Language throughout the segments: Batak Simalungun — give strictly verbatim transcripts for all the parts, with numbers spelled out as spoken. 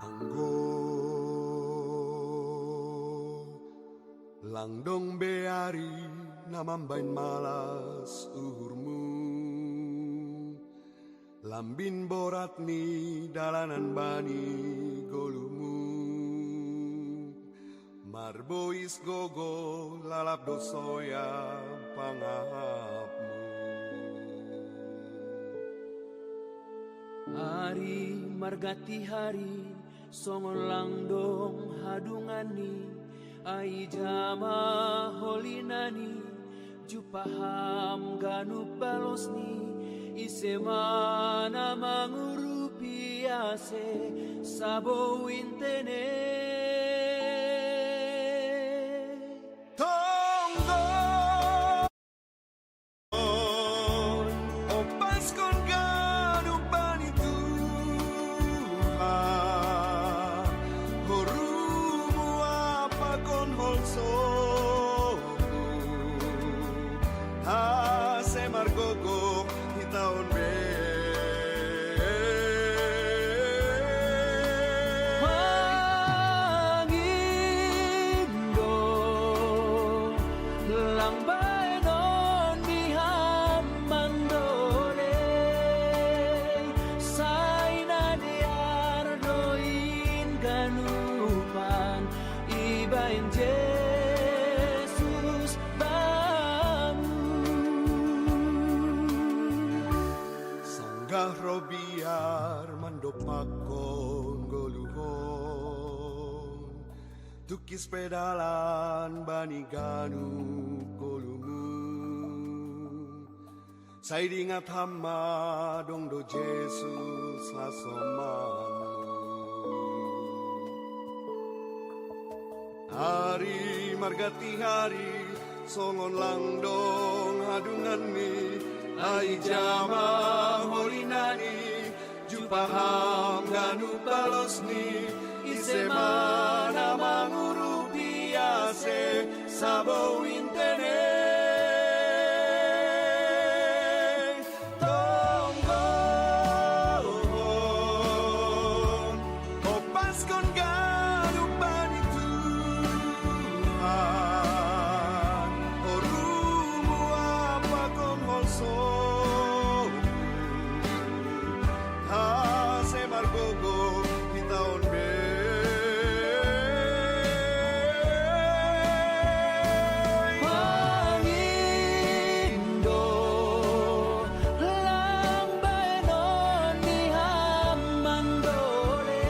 Anggo lang dong be ari na mambaen malas uhurmu, lambin borat ni dalanan bani goluhmu, marbois gogo lalap do soya pangahapmu. Ari marganti ari, songon lang dong hadungan ni, ai jama holi nani, jumpaham ganup balos ni, ise ma na mangurupi ase sabou intene. Tonggo Ompaskon ganup bani Tuhan, horumu ampakon holsomu, ase margogo hita on be. Mangindo lang baenon ni ham mandolei, sai na dear do in ganupan ibaen Jesus bamu. Sanggah ro biar mandompakkon goluh on, tungkis pe dalan bani ganup goluhmu. Sai diingat ham ma, adong do Jesus hasomanmu. Ari marganti ari, songon lang dong hadungan ni, ai jama holi nani, jumpaham ganup balos ni, ise ma na mangurupi ase sabou intene. Tonggo on, ompaskon ganup bani Tuhan, horumu ampakon holsomu, ase margogo hita on be. Mangindo lang baenon ni ham mandolei,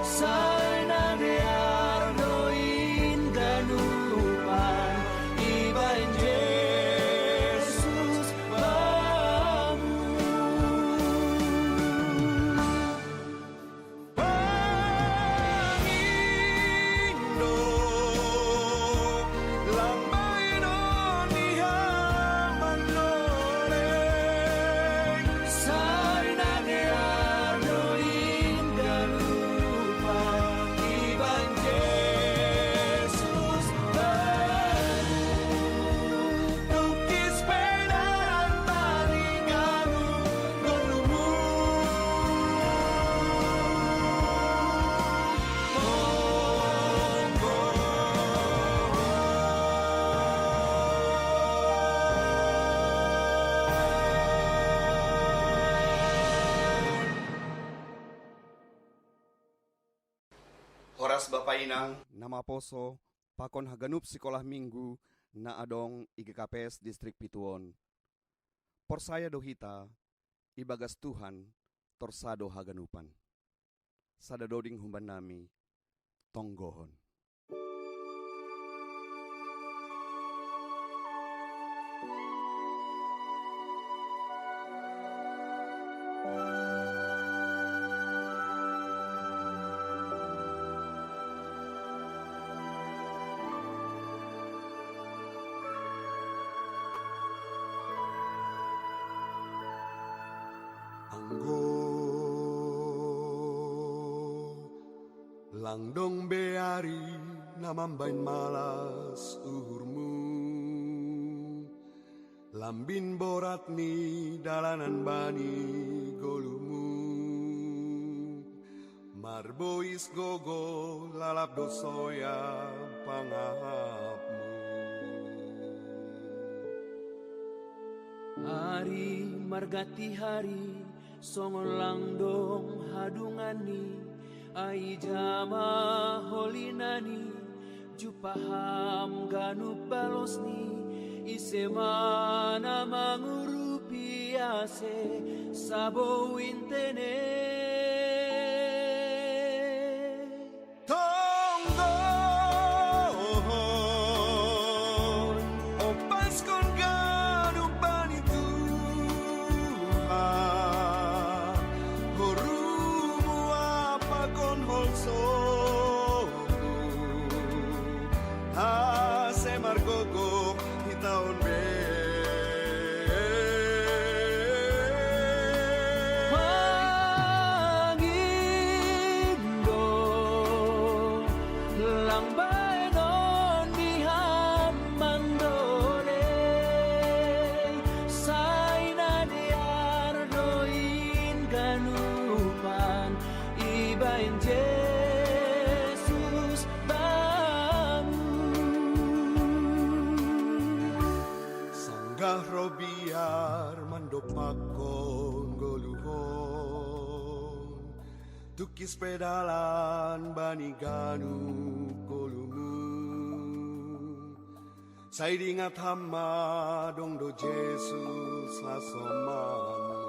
sai na dear do in ganupan ibaen Jesus bamu. Mangindo lang baenon ni ham mandolei, sai na dear do in ganupan ibaen Jesus bamu. Tungkis pe dalan bani ganup goluhmu. Tonggo. Horas Bapa Inang. Na maposo pakon haganup sikolah Minggu na adong i G K P S Distrik Pitu on. Porsaya do hita, ibagas Tuhan torsa do haganupan. Sada doding humbannami, tonggohon. Anggo Langdong be ari na mambaen malas uhurmu, lambin borat ni dalanan bani goluhmu, marbois gogo lalap do soya pangahapmu. Ari marganti hari, songon langdong hadungan ni, ai jama holinani, jumpaham ganup balos ni, ise ma na mangurupi ase sabou intene. Tonggohon, ompaskon ganup bani Tuhan, horumu apakhon holsomu, ase margogo hita on be. Mangindo, lang baenon ni ham mandolei, sai na dear do in ganupan ibaen Jesus bamu. Sanggah ro biar mandompakkon goluhon, tungkis pe dalan bani ganup goluhmu. Sai diingat ham ma, adong do Jesus hasomanmu.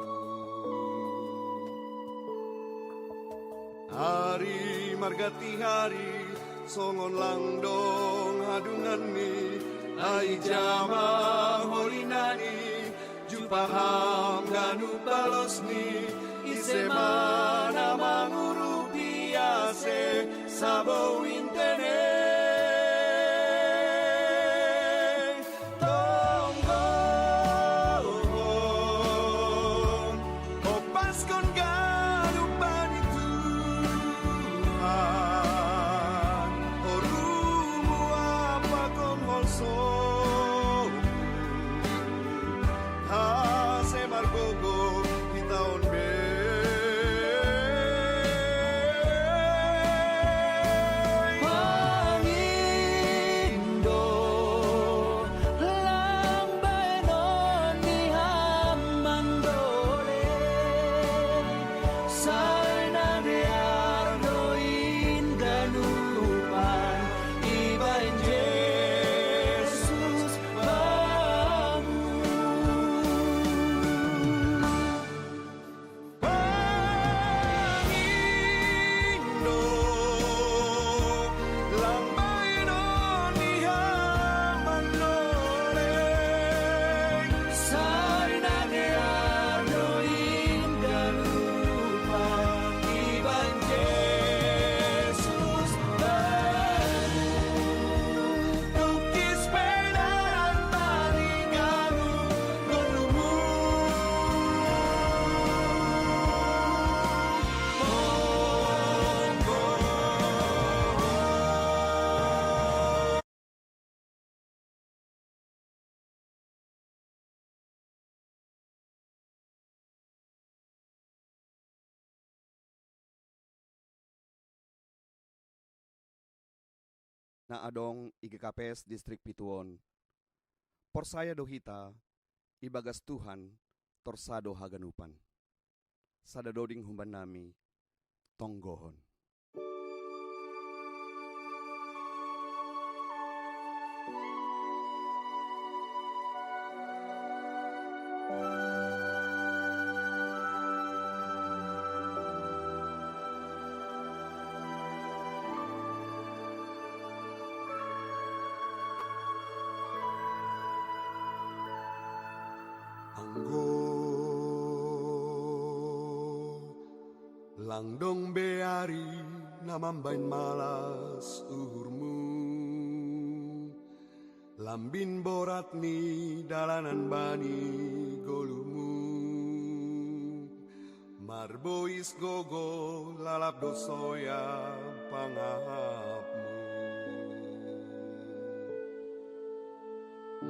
Ari marganti ari, songon langdong hadungan ni, ai jama holinani, jumpaham ganup balos ni, ise ma na mangurupi ase sabou intene. Tonggohon, ompaskon ganup bani Tuhan, horumu apakhon holsomu, ase margogo hita on be. Mangindo, lang baenon ni ham mandolei, sai na dear do in ganupan ibaen Jesus bamu. Mangindo, lang baenon ni ham mandolei, sai na dear do in ganupan ibaen Jesus bamu. Tungkis pe dalan bani ganup goluhmu. Monggo. Na adong i G K P S distrik pitu on. Porsaya do hita, ibagas Tuhan torsa do haganupan. Sada doding humban nami, tonggohon. Anggo lang dong be ari na mambaen malas uhurmu, lambin borat ni dalanan bani goluhmu, Arbois gogo lalap do soya pangahapmu.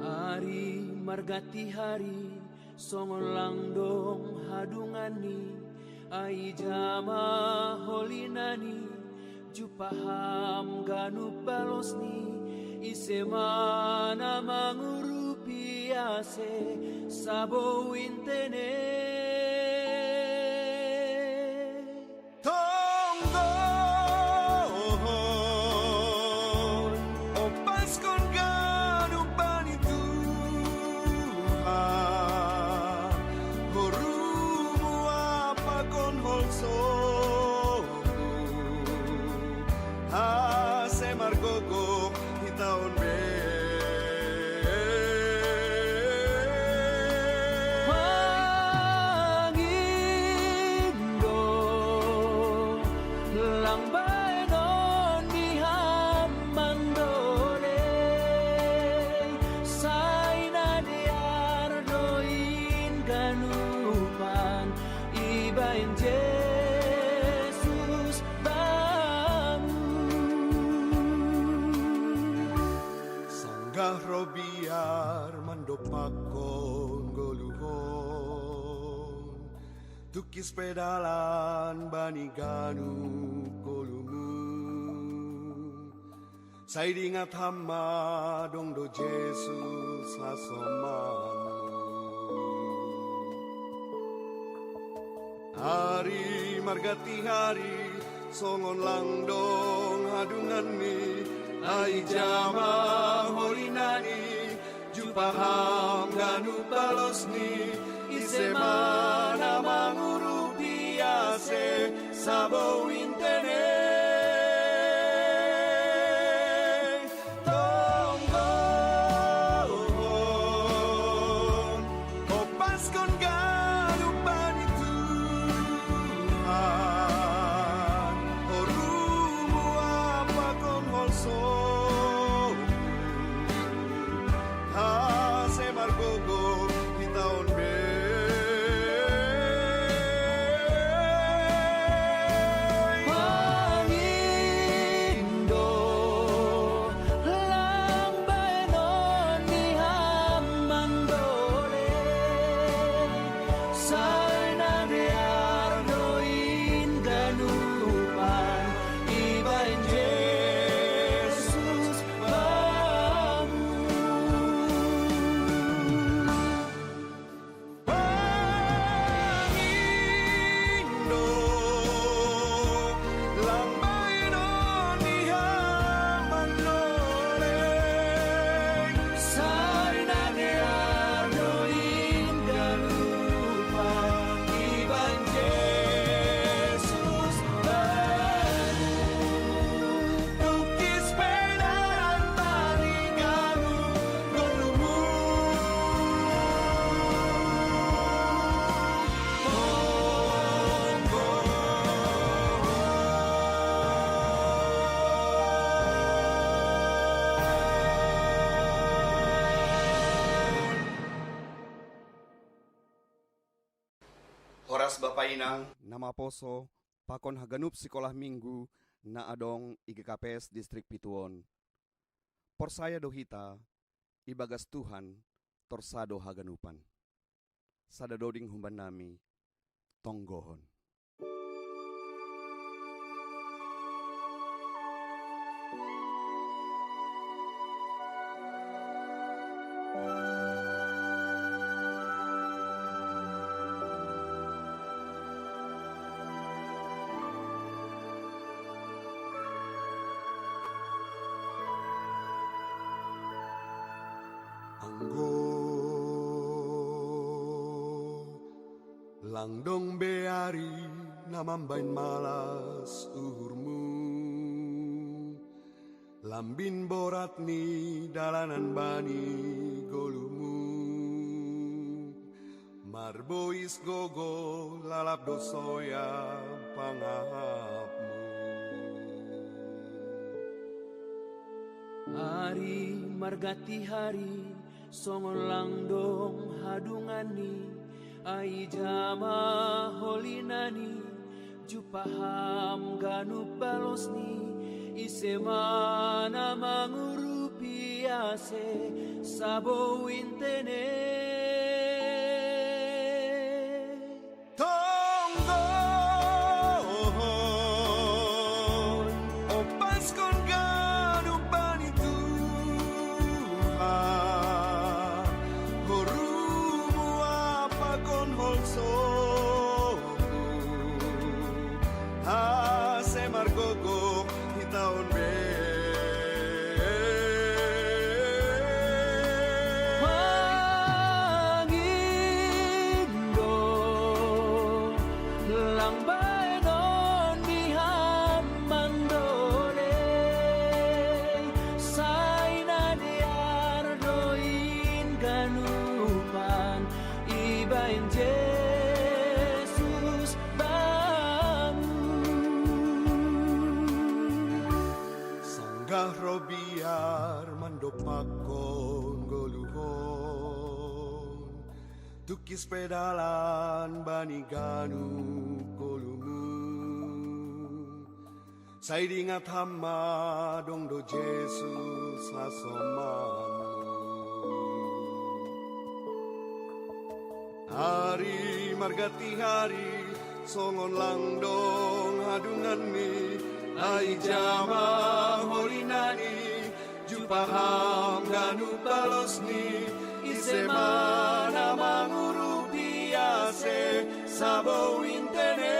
Hari margati hari, songon langdong hadungani, ai jama holinani, jupaham ganup balosni, ise mana mangurupi ase sabo intene. Tonggo, opaskon ganup bani Tuhan, horumu apakon holsomu, ase margogo hita on be. Mangindo, lang baenon ni ham mandolei, sai na dear do in ganupan ibaen Jesus bamu. Sanggah ro biar mandompakkon goluhon, tungkis pe dalan bani ganup golumu. Sai dingat ham ma dong do Jesus hasomanmu. Hari margati hari, songon langdong hadungani, ai jama holinani, jupaham ganup balosni, ise mana mangurupi ase sabo intene. Tonggo, opaskon ganup bani Tuhan, horumu apakon holsomu, ase margogo hita on be. Mangindo, lang baenon ni ham mandolei, sai na dear do in ganupan ibaen Jesus bamu. Mangindo, lang baenon ni ham mandolei, sai na dear do in ganupan ibaen Jesus bamu. Tungkis pe dalan bani ganup golumu. Horas Bapa Inang. Na maposo, pakon haganup sikolah Minggu na adong i G K P S Distrik Pitu on. Porsaya do hita, ibagas Tuhan, torsa do haganupan. Sada doding humbannami, tonggohon. Anggo lang dong be ari na mambaen malas uhurmu, lambin borat ni dalanan bani golumu, marbois gogo lalap do soya pangahapmu. Ari marganti hari, songon lang dong hadungani, Ai jama holinani, jupaham ganup balosni, ise ma na mangurupi ase sabou intene. Tonggohon, ompashon ganup bani Tuhan, ho rumu apakhon holsomu, ase margogoh hita on be. Mangindo, lang baenon ni ham mandolei, sai na dear do in ganupan ibaen Jesus bamu. Sanggah ro biar mandompakkon goluhon, tungkis pe dalan bani ganup goluhmu. Sai dingat ham ma, dong do Jesus hasomanmu. Ari marganti ari, songon lang dong hadunganni, ai jama holinani, jupaham ganup balosni, ise ma na mangurupi ase sabou intene.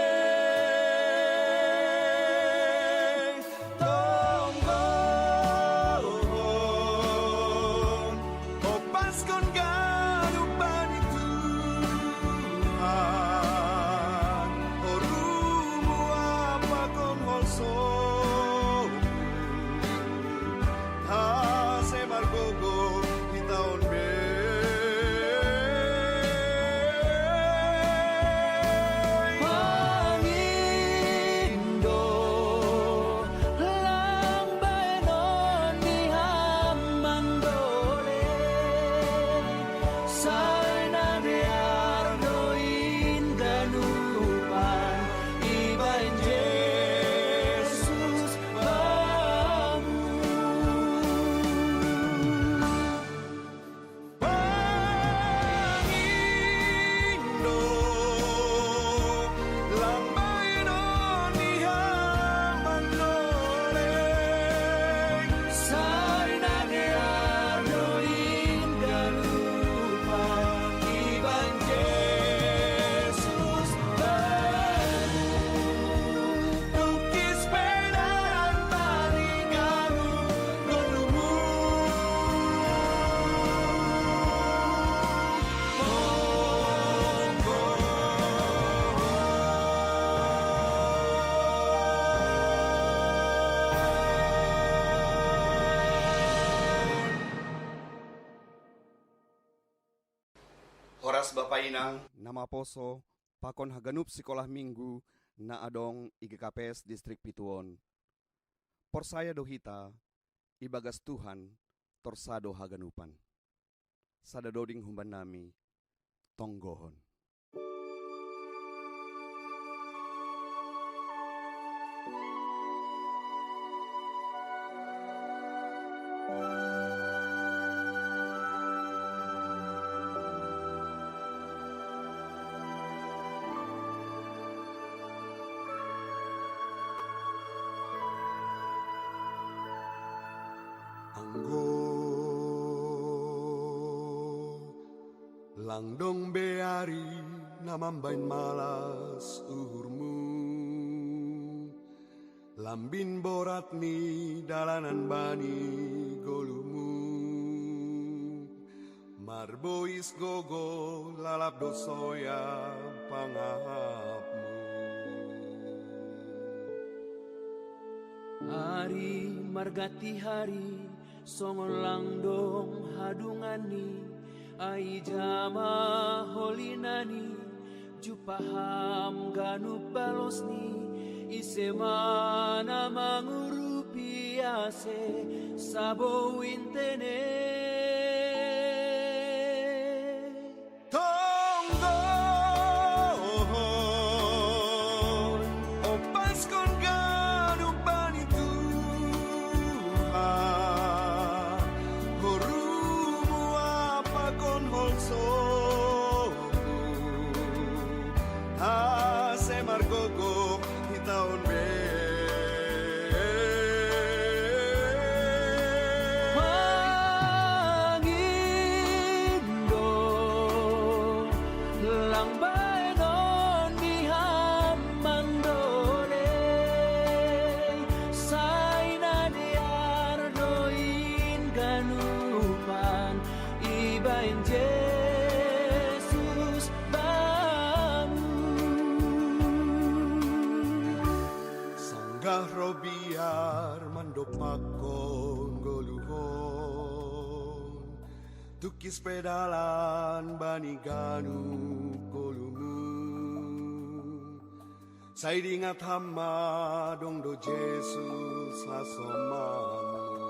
Tonggohon, ompashon ganup bani Tuhan, ho rumu apakhon holsomu, ase margogoh hita on be. Mangindo, lang baenon ni ham mandolei, sai na dear do in ganupan ibaen Jesus bamu. Mangindo, lang baenon ni ham mandolei, sai na dear do in ganupan ibaen Jesus bamu. Tungkis pe dalan bani ganup goluhmu. Horas bapa inang na maposo, pakon haganup sikolah minggu na adong i G K P S distrik pitu on. Porsaya do hita, ibagas Tuhan torsa do haganupan. Sada doding humban nami, tonggohon. Anggo lang dong be ari na mambaen malas uhurmu, lambin borat ni dalanan bani goluhmu, marbois gogo lalap do soya pangahapmu. Ari marganti ari, songon lang dong hadunganni, ai jama holinani, jupaham ganup balosni, ise ma na mangurupi ase sabou intene. Tonggo Gogo hitaon be. Mangindo lang baenon ni ham mandolei, sai na dear do in ganupan ibaen Jesus bamu. Sanggah ro biar mandopakkon goluhon, tukis pe dalan bani ganup goluhmu. Sai dingat ham ma, dong do Jesus las somanmu.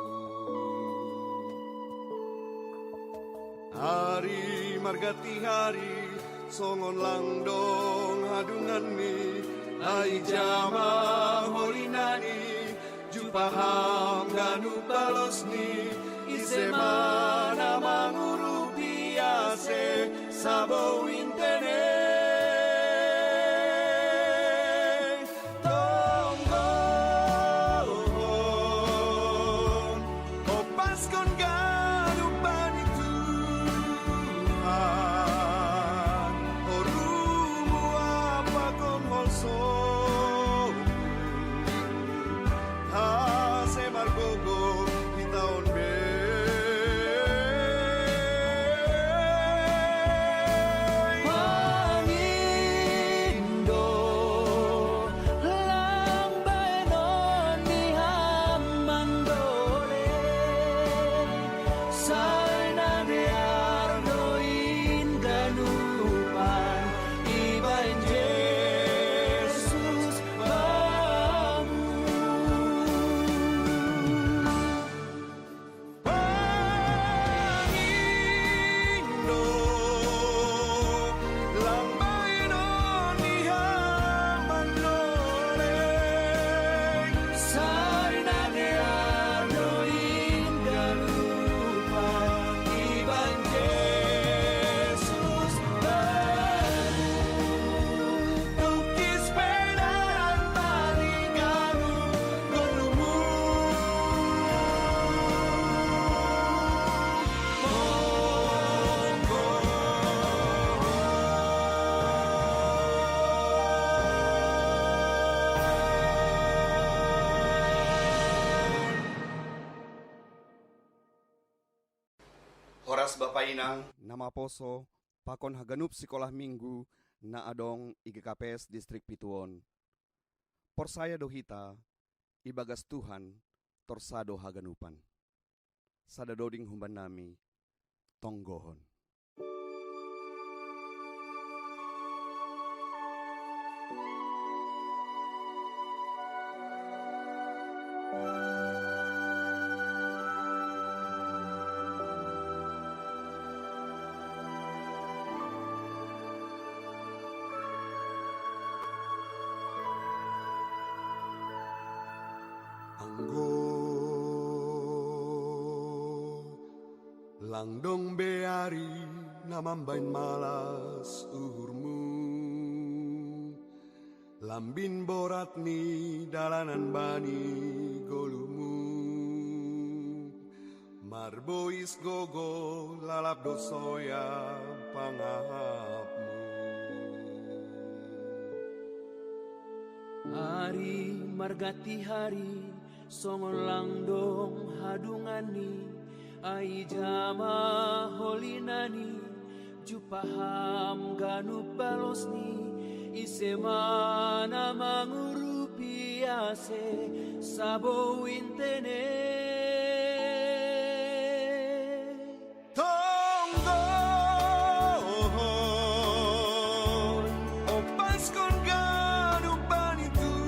Ari marganti ari, songon lang dong hadunganni, ai jama holinani, jumpa ham ganup balosni, ise ma na mangurupi ase sabou intene. Tonggo on, opaskon ganup bani Tuhan, orumu apakkon holsomu, ase margogo hitaon be. Mangindo lang baenon ni ham mandolei, sai na dear do in ganupan ibaen Jesus bamu. Mangindo lang baenon ni ham mandolei, sai na dear do in ganupan ibaen Jesus bamu. Tukis pe dalan bani ganup goluhmu. Horas Bapa Inang, na maposo pakon haganup sikolah Minggu na adong i G K P S Distrik Pitu on. Porsaya do hita, ibagas Tuhan torsa do haganupan. Sada doding humbannami, tonggohon. Anggo lang dong be ari na mambaen malas uhurmu, lambin borat ni dalanan bani goluhmu, marbois gogo lalap do soya pangahapmu. Ari marganti ari, songon lang dong hadunganni, ai jama holinani, jumpa ham ganup balosni, ise ma na mangurupi ase sabou intene. Tonggohon, opaskon ganup bani Tuhan.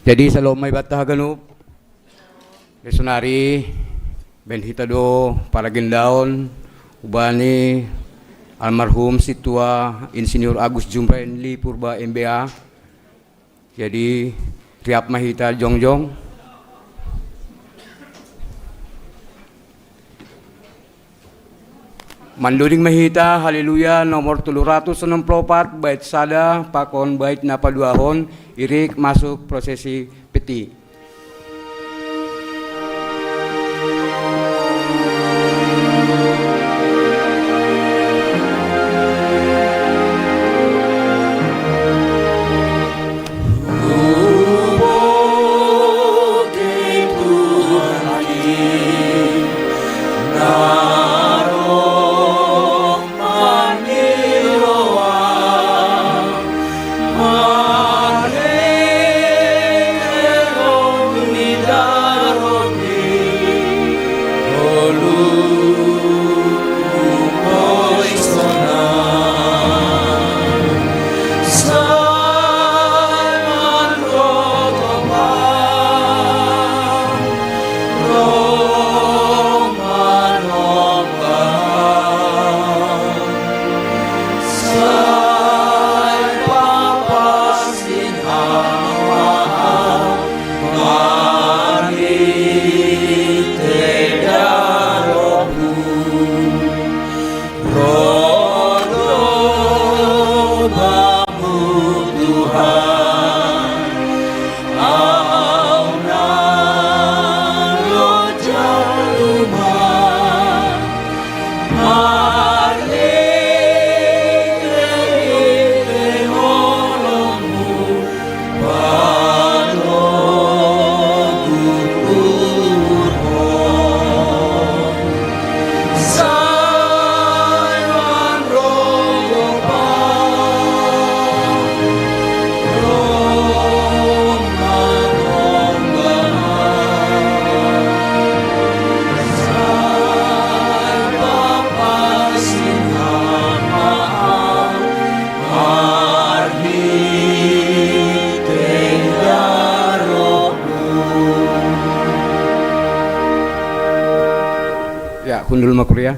Jadi, salom mai banta haganup. Di sonari, baen hita do paragendaon, hubani almarhum Sintua Insinyur Agus Jumbraen Lee Purba M B A. Jadi, riap ma hita jongjong. Mandoding ma hita Haleluya nomor tolu ratus onom pulu opat, bait sada, pakon bait na paduahon, irik masuk prosesi peti. Ya, hundul ma kuria.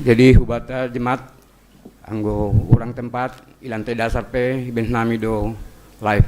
Jadi, hubata jemaat, anggo hurang tempat, i lantai dasar pe, ibaen nami do live.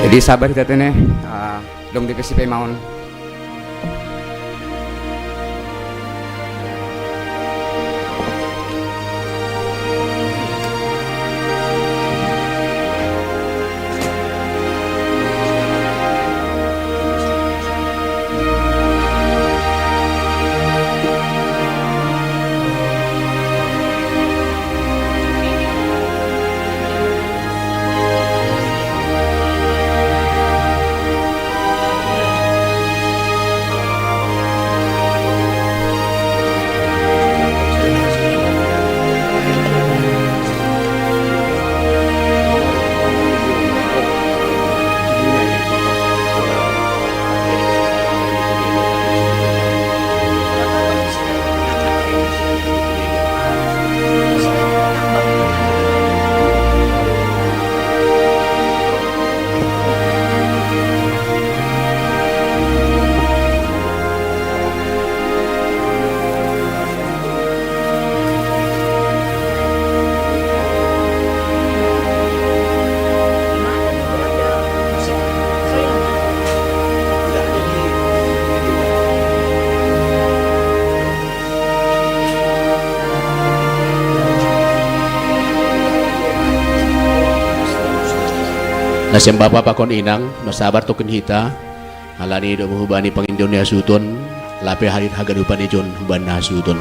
Jadi sabar hita tene, ah, dong di pesi pemaon. Sian bapa pakon inang, marsabar tokin hita, alani do hubaen pangindo ni hasuhuton, lape hadir haganupan i jon hubaen na hasuhuton.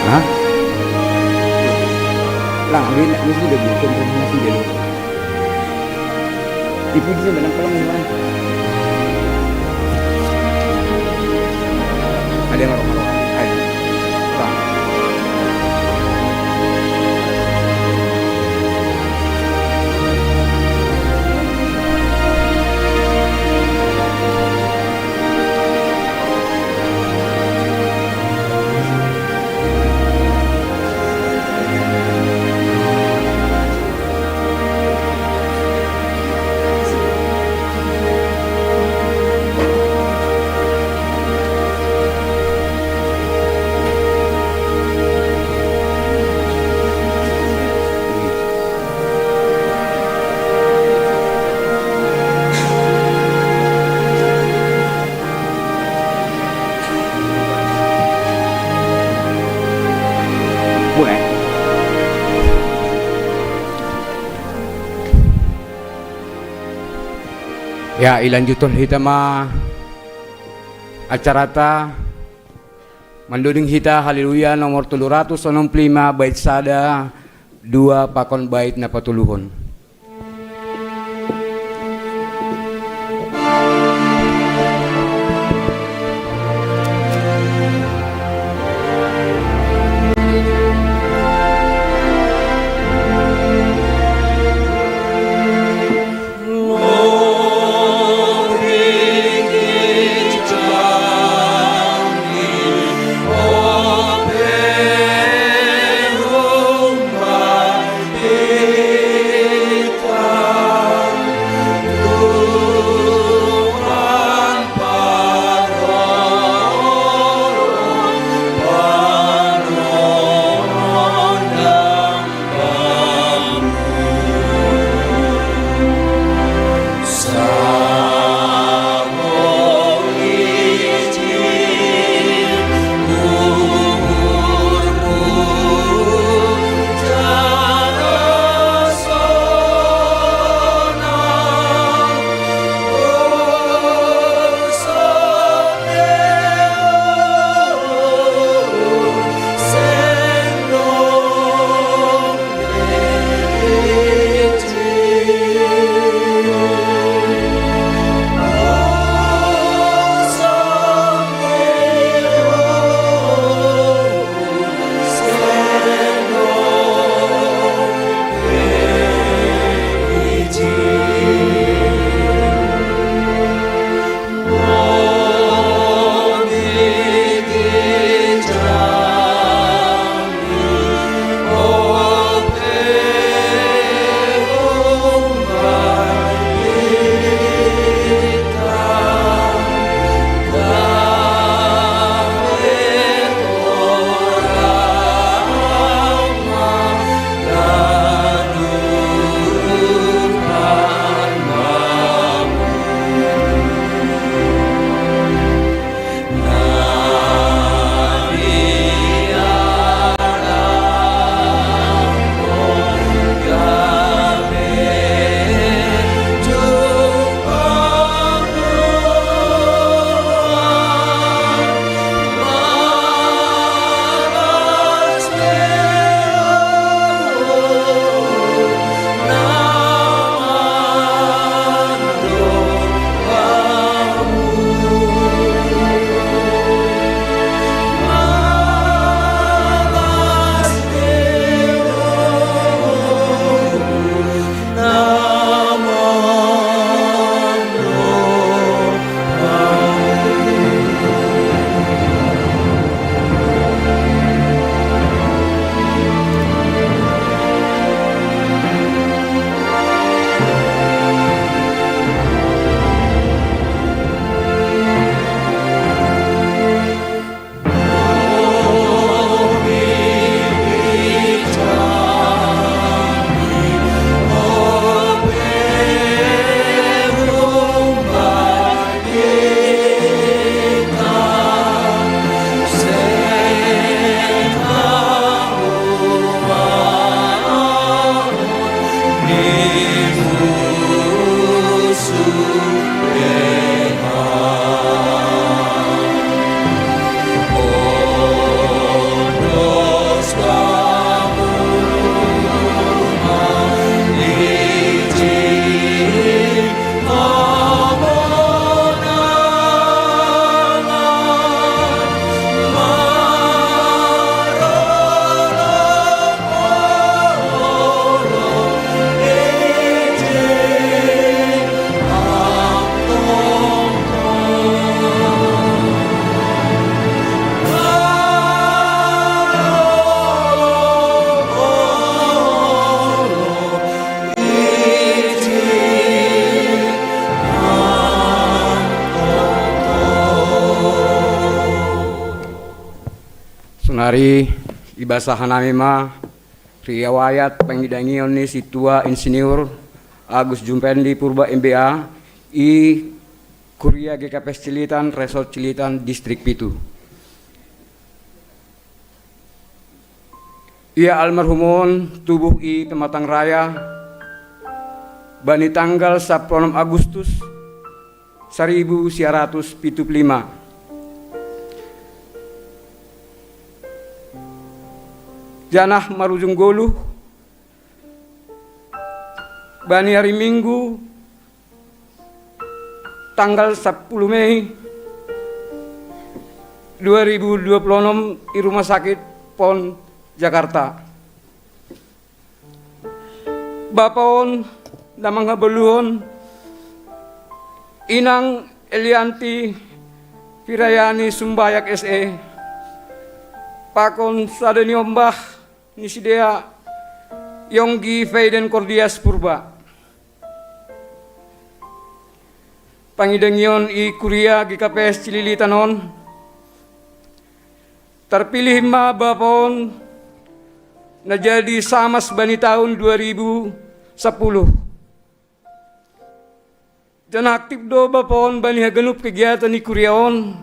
Hah? Lang, ang liit na, mas hindi ko, kung mas hindi ko. Ipig siya, malang palang naman. Ada yang orang-orang. Ay. Lang. Ya, ilanjuton hita ma acarata, manduding hita Haleluya nomor tolu ratus onom puluh lima, bait sada, dua pakon bait na patoluhon. Sonari ibasa hanami ma riwayat pangidangion ni Sintua Insinyur Agus Jumpendi Purba M B A, i Kuria G K P S Cililitan, Resort Cililitan, Distrik Pitu. Ia almarhum on tubuh i Pematang Raya bani tanggal sampulu onom Agustus saribu sia ratus pitu pulu lima. Janah marujung goluh, bani hari Minggu, tanggal sapuluh Mei dua ribu dua puluh enam, di Rumah Sakit pon Jakarta. Bapa on, na manghabaluhon Inang Elianti Firayani Sumbayak S E, pakon sada ni ombah ni sidea Yonggi Feden Kordias Purba. Pangidangion i kuria G K P S Cililitan on, tarpilih ma bapa on na jadi samas bani taon dua ribu sapuluh. Janah aktip do bapa on bani haganup kegiatan ni kuria on,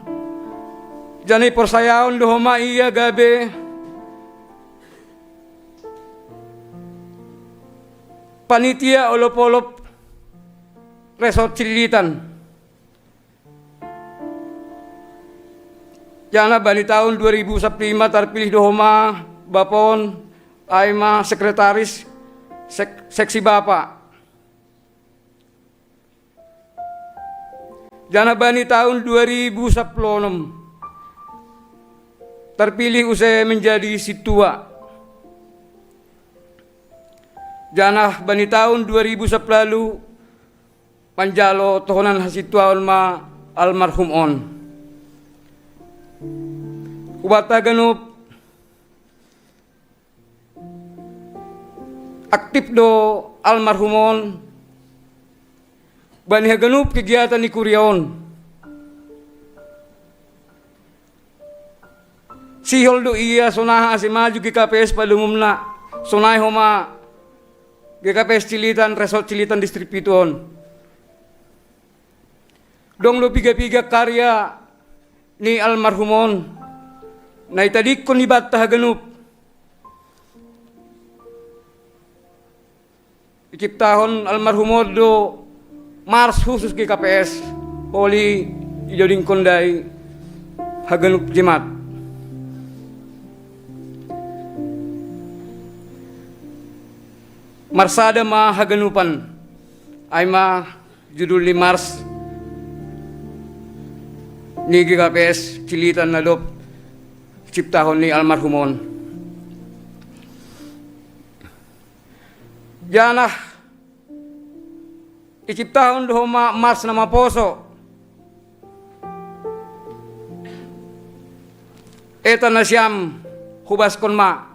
janah iporsayaon do homa ia gabe panitia olop-olop Resort Cililitan. Janah bani taon dua ribu sapuluh lima tarpilih do homa bapa on, ai ma sekretaris sek-, seksi bapa. Janah bani taon dua ribu sapuluh onom tarpilih use menjadi sintua. Janah bani taon dua ribu sapuluh ualu manjalo tohonan hasintuaon ma almarhum on. Hubanta ganup, aktip do almarhum on bani haganup kegiatan ni kuria on. Sihol do ia sonaha ase maju G K P S pada umumna, sonai homa G K P S Cililitan, Resort Cililitan Distrik Pitu on. Dong do piga-piga karya ni almarhum on na itadingkon ibanta haganup. Iciptahon almarhum on do mars khusus G K P S, olo idodingkon dai haganup jemaat. Marsada ma haganupan, ai ma judul ni mars ni G K P S Cililitan na dob ciptahon ni almarhum on. Janah iciptahon do homa mars na maposo. Eta nasiam, hubaskon ma.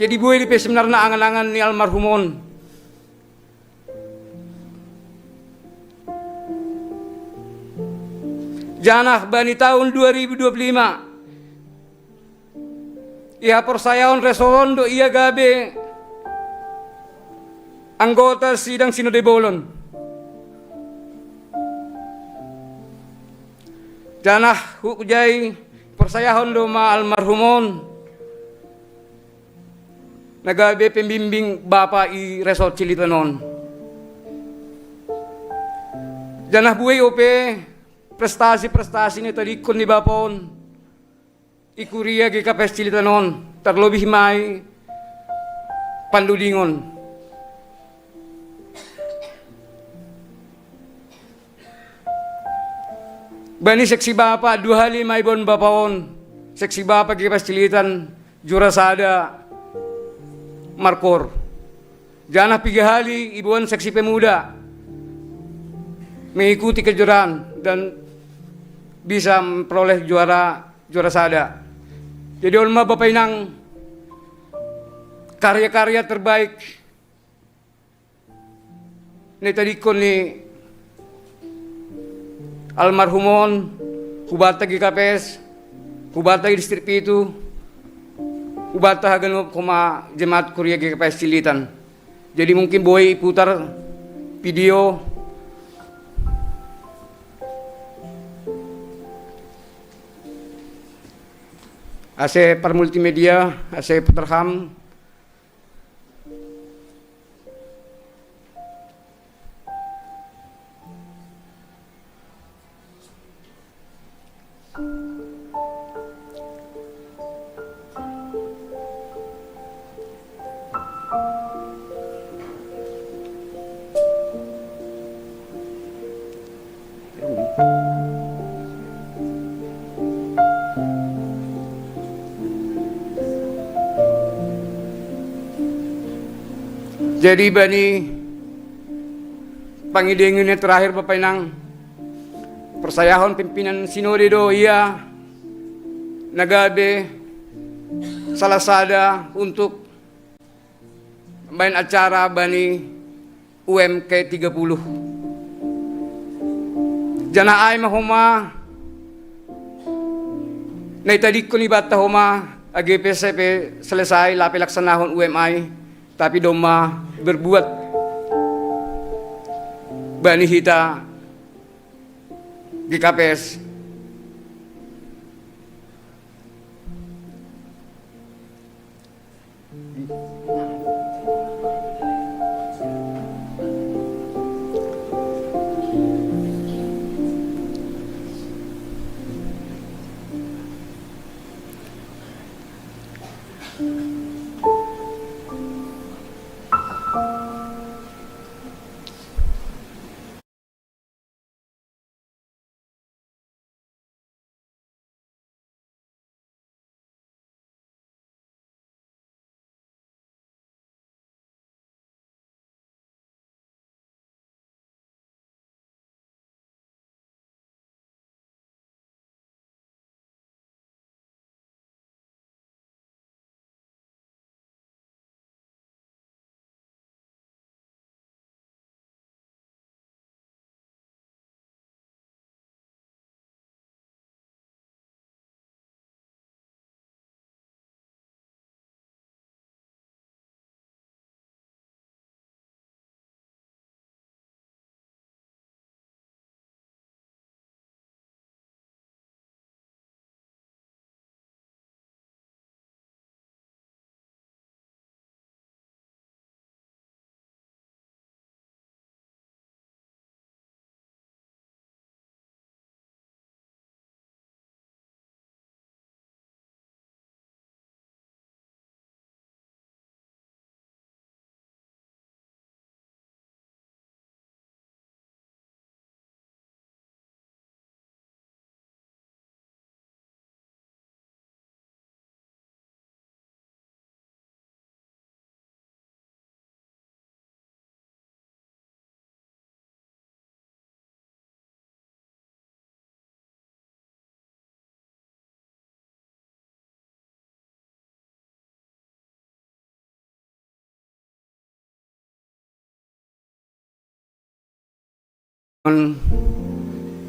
Jadi buei dope sebenarna angan-angan ni almarhum on. Janah bani taon dua ribu dua puluh lima, ihaporsayaon resort on do ia gabe anggota sidang Sinode Bolon. Janah hujai porsayahon do ma almarhum on na gabe pembimbing bapa i Resort Cililitan on. Janah buei dope prestasi-prestasi na itadingkon ni bapa on i kuria G K P S Cililitan on, tarlobih ma i pandodingon. Bani seksi bapa dua hali ma iboan bapa on, seksi bapa G K P S Cililitan juara sada markor. Janah piga hali iboan seksi pemuda mengikuti kejuaraan dan bisa memperoleh juara, juara sada. Jadi on ma bapa inang karya-karya terbaik na itadingkon ni almarhum on, hubanta G K P S, hubanta Distrik Pitu, hubanta haganup homa jemaat kuria G K P S Cililitan. Jadi mungkin buei iputar video ase parmultimedia, ase iputar ham. Jadi bani pangidengen terakhir Bapak Inang, persayahon pimpinan sinode do ia nagabe salah sada untuk main acara bani U M K tiga puluh. Jana ai ma homa na itadingkon ibanta homa, age pe selesai lape laksanahon U M I, tapi domma berbuat bani hita G K P S.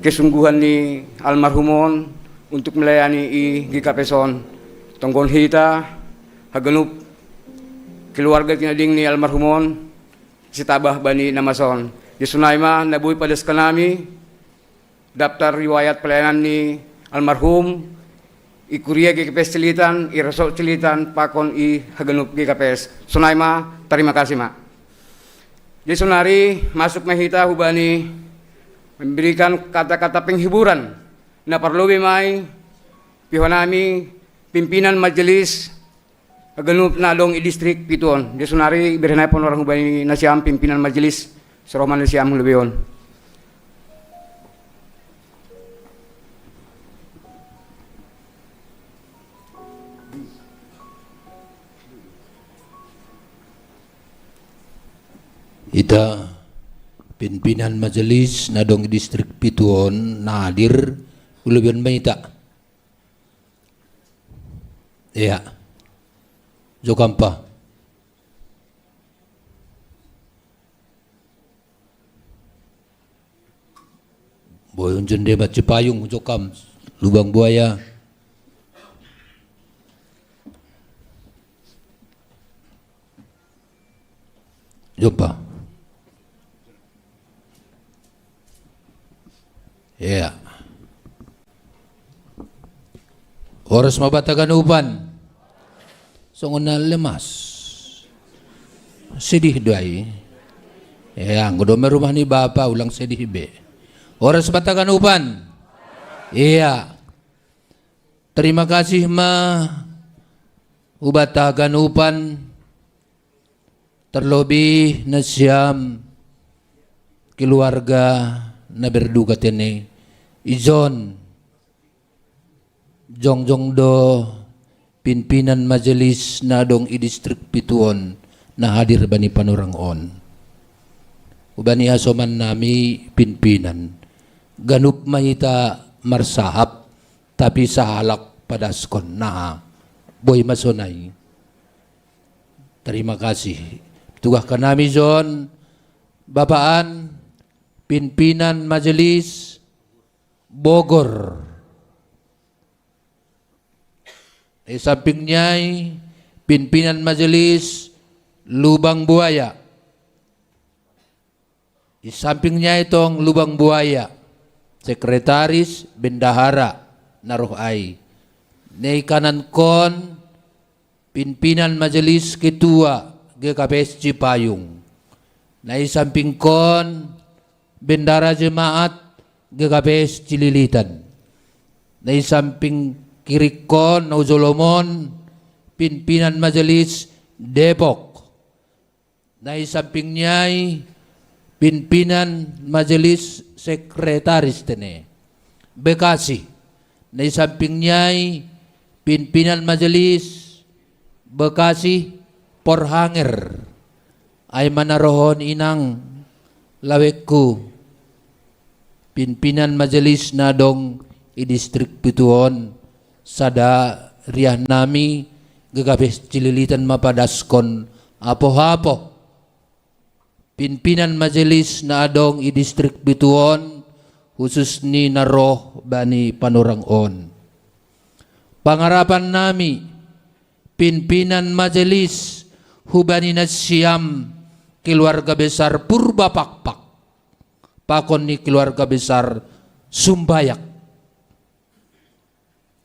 Kesungguhan ni almarhum on untuk melayani i G K P S on. Tonggon hita haganup keluarga tinading ni almarhum on, sitabah bani na masa on. Jadi sonai ma na boi padaskan nami daftar riwayat pelayanan ni almarhum i kuria G K P S Cililitan, i resort Cililitan, pakon i haganup G K P S. Sonai ma, tarima kasih ma. Jadi sonari masuk ma hita hubani memberikan kata-kata penghiburan na parlobi ma i pihonami pimpinan majelis haganup na adong i distrik pitu on. Jadi sonari iberehon nai panorang hubani nasiam pimpinan majelis, so roha ma nasiam halobion. Hita pimpinan majelis na adong i distrik pitu on na hadir, halobion ma hita. Ia. Jokam pa. Boi unjun de ma Cipayung, jokam Lubang Buaya. Jompa. Ia. Horas ma banta haganupan. Songon na lemas. Sedih do ai. Ia, anggo dome rumah ni bapa, ulang sedih be. Horas banta haganupan. Ia. Terima kasih ma hubanta haganupan, terlebih nasiam keluarga na berduka tene, ijon jongjong do pimpinan majelis na adong i distrik pitu on na hadir bani panorang on. Hubani hasoman nami pinpinan, ganup ma hita marsahap, tapi sahalak padaskon, naha, boi ma sonai. Terima kasih. Tugahkan nami jon, Bapaan, pinpinan majelis Bogor. Di samping ni ai, pinpinan majelis Lubang Buaya. Di samping ni ai tong Lubang Buaya, sekretaris bendahara na roh ai. Na di kanankon, pinpinan majelis ketua G K P S Cipayung. Na di sampingkon, bendahara jemaat G K P S Cililitan. Na di samping kirikkon, na ujolom on, pinpinan majelis Depok. Na di samping ni ai, pinpinan majelis sekretaris tene, Bekasi. Na di samping ni ai, pinpinan majelis Bekasi Porhanger. Ai ma na rohon inang, lawekku, pinpinan majelis na dong i distrik pitu on, sada riah nami, G K P S Cililitan ma padaskon apoh-apoh. Pinpinan majelis na adong i distrik pitu on, khusus ni na roh bani panorang on. Pangarapan nami, pinpinan majelis hubani nasiam keluarga besar Purba Pakpak, pakon ni keluarga besar Sumbayak.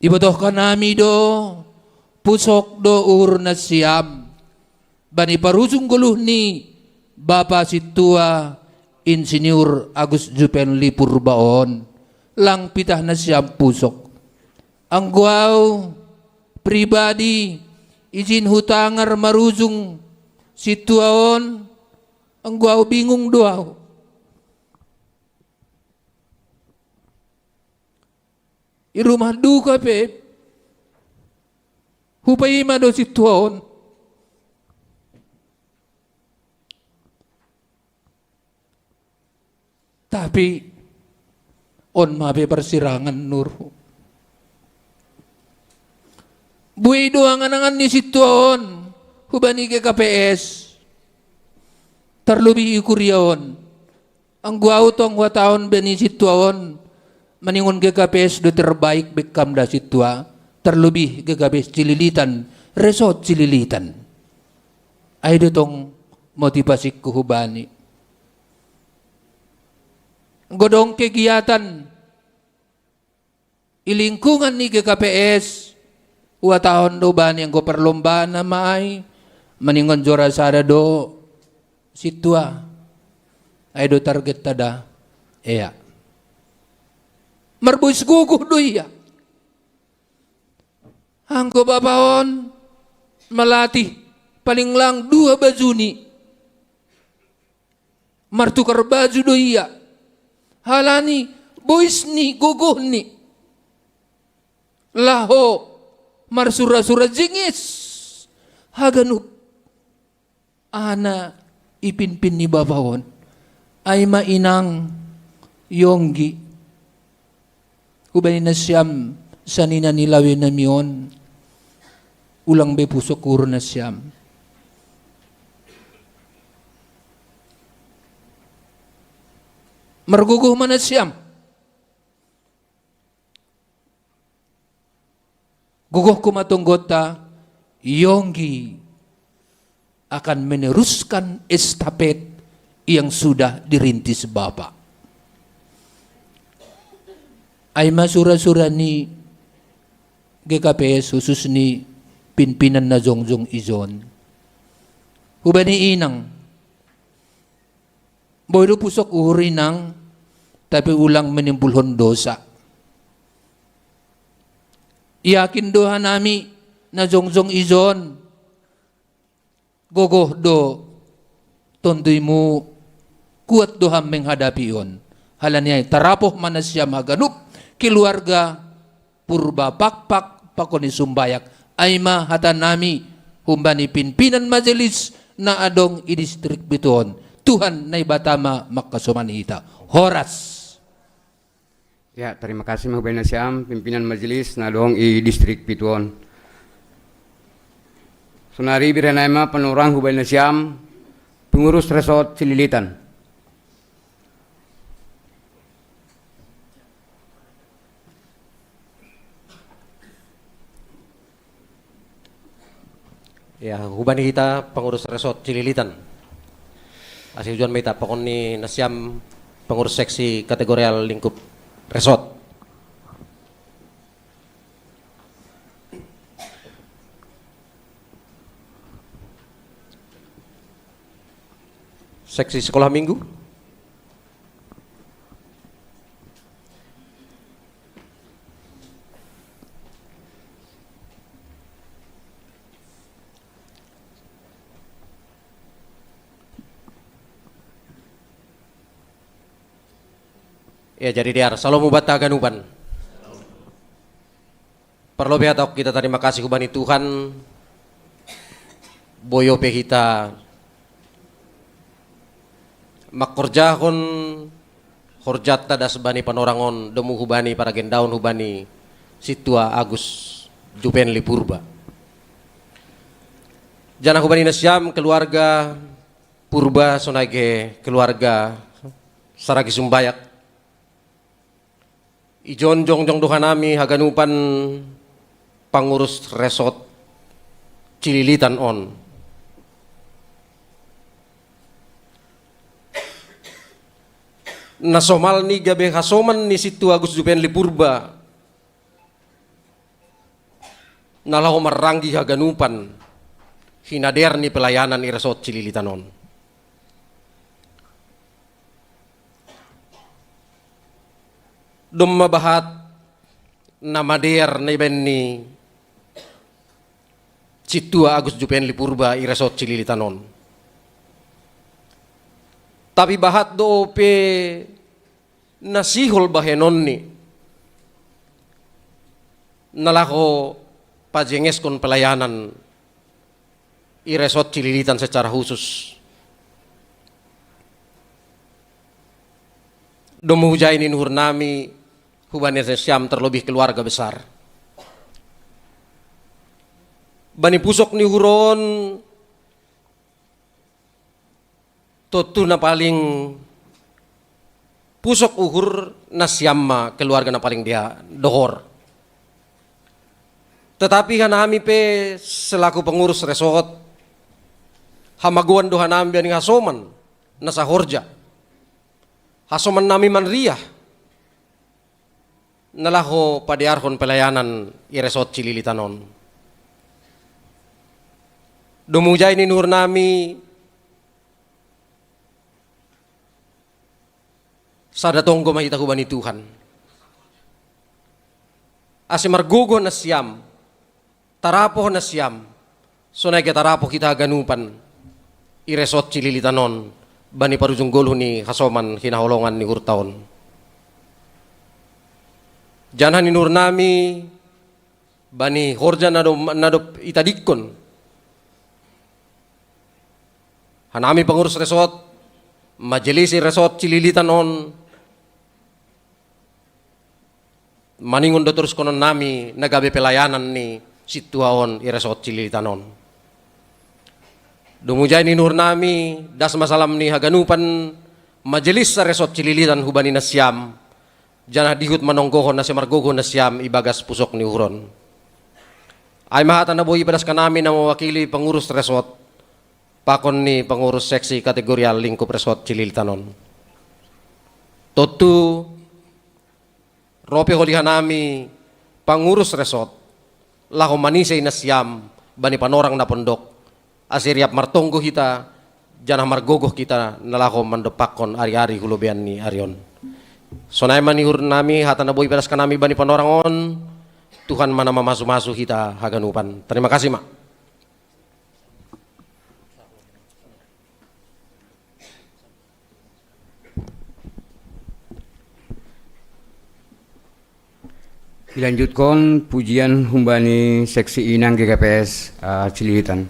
Ibotohkan nami do, pusok do uhur nasiam bani parujung goluh ni Bapa Sintua Insinyur Agus Jupenli Purba on, lang pitah nasiam pusok. Anggo au pribadi, ijin hutangar marujung sintua on, anggo au bingung do au. I rumah duka pe hupaima do sintua on. Tapi on ma pe parsirangan nurhu. Buei do angan-angan ni sintua on hubani G K P S, tarlobih i kuria on. Anggo au tong huhatahon bani sintua on, maningon G K P S do terbaik, bekkam da sintua, tarlobih G K P S Cililitan, resort Cililitan. Ai do tong motivasingku hubani. Anggo dong kegiatan i lingkungan ni G K P S, huhatahon do bani anggo parlombaan ma ai, maningon juara sada do sintua. Ai do targetta da, ea. Marbois gogoh do ia. Anggo bapa on malatih, paling lang dua baju ni. Martukar baju do ia. Halani bois ni, gogoh ni. Laho marsura-sura jingis haganup aha na ipinpin ni bapa on. Ai ma inang Yonggi. Hubani nasiam sanina ni lawe nami on, ulang be pusok uhur nasiam. Margogoh ma nasiam. Gogohku ma tonggonta, Yonggi akan meneruskan estafet yang sudah dirintis Bapak. Ai ma sura-sura ni G K P S, khusus ni pinpinan na jongjong ijon. Hubani inang, boi do pusok uhur inang, tapi ulang menimbulhon dosa. Yakin do hanami na jongjong ijon, gogoh do tonduimu, kuat do ham menghadapi on. Halani ai tarapoh ma nasiam haganup keluarga Purba Pakpak pakon ni Sumbayak. Ai ma hatanami humbani pinpinan majelis na adong i distrik Pituon. Tuhan Naibata ma mangkasomani hita. Horas. Ya, tarima kasih ma hubahen nasiam pimpinan majelis na adong i distrik Pituon. Sonari biar nai ma panorang hubahen nasiam pengurus resort Cililitan. Ya, hubahen hita pengurus resort Cililitan. Asi hujuan ma hita pakon ni nasiam pengurus seksi kategorial lingkup resort. Seksi sekolah minggu. Ya, jadi diar, shalom hubahen haganupan. Parlobei hatahon hita tarima kasih hubahen Tuhan, boi pe hita mangkorjahon horjanta das bani panorang on, domu hubani paragendaon hubani Sintua Agus Jupenli Purba. Janah hubani nasiam keluarga Purba sonai ge keluarga Saragi Sumbayak. Ijon jongjong do hanami haganupan pangurus resort Cililitan on. Na somal ni gabe hasoman ni Sintua Agus Jupenli Purba na laho marranggi haganupan hinadear ni pelayanan i resort Cililitan on. Domma bahat na madear na ibaen ni Sintua Agus Jupenli Purba i resort Cililitan on. Tapi bahat do pe na sihol bahenonni na laho pajengeshon pelayanan i resort Cililitan secara khusus. Domu hujai ni uhurnami hubani nasiam terlebih keluarga besar. Bani pusok ni uhur on, tontu na paling pusok uhur nasiam ma keluarga na paling dia dohor. Tetapi hanami pe selaku pengurus resort, hamagoan do hanami bani hasoman na sahorja. Hasoman nami manriah na laho padearhon pelayanan i resort Cililitan on. Domu hujai ni uhurnami, sada tonggo ma hita hubani Tuhan. Ase margogoh nasiam, tarapoh nasiam, sonai ge tarapoh hita haganupan i resort Cililitan on bani parujung goluh ni hasoman hinaholongan ni uhurta on. Janah ni uhurnami bani horja na dob, na dob itadingkon, hanami pengurus resort, majelis i resort Cililitan on, maningon do toruskonon nami na gabe pelayanan ni sintua on i resort Cililitan on. Domu hujai ni uhurnami, das ma salam ni haganupan majelis resort Cililitan hubani nasiam, janah dihut manonggohon na sai margogoh nasiam ibagas pusok ni uhur on. Ai ma hata na boi ipadas hanami na mewakili pengurus resort, pakon ni pengurus seksi kategorial lingkup resort Cililitan on. Tontu ro pe holi hanami pangurus resort laho manisei nasiam bani panorang na pondok, ase riap martonggo hita, janah margogoh hita na laho mandompakkon ari-ari hu lobeian ni ari on. Sonai ma ni uhurnami, hata na boi ipadas hanami bani panorang on, Tuhan ma na mamasu-masu hita haganupan. Terima kasih ma. Ilanjutkon pujian humbani seksi inang G K P S, eh, Cililitan.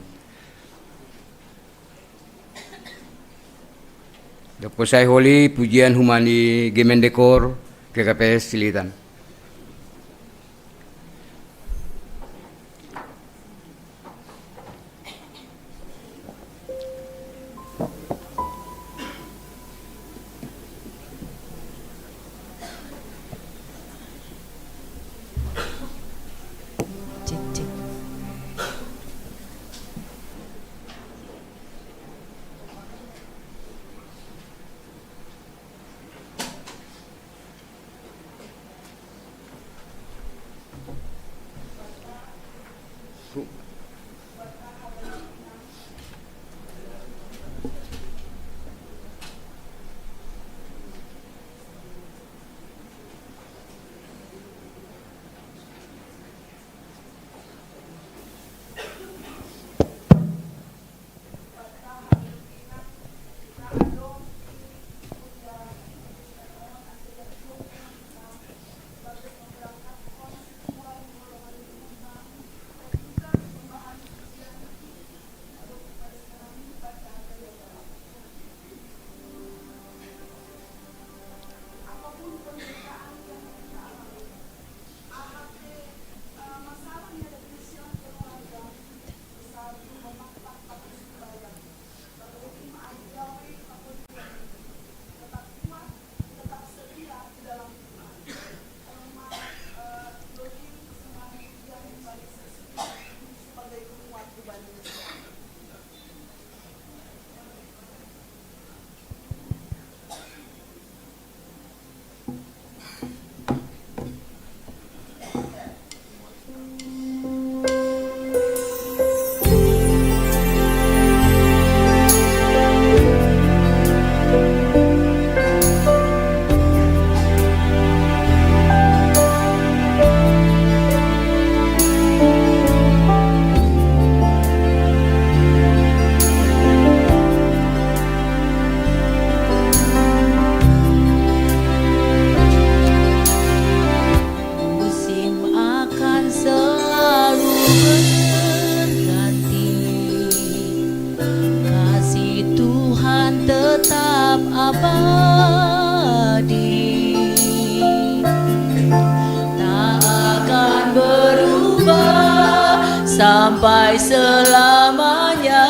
Dapot sai holi pujian human i Gemendekor K K P S Silitan. Musim akan selalu berganti, kasih Tuhan tetap abadi, tak akan berubah sampai selamanya.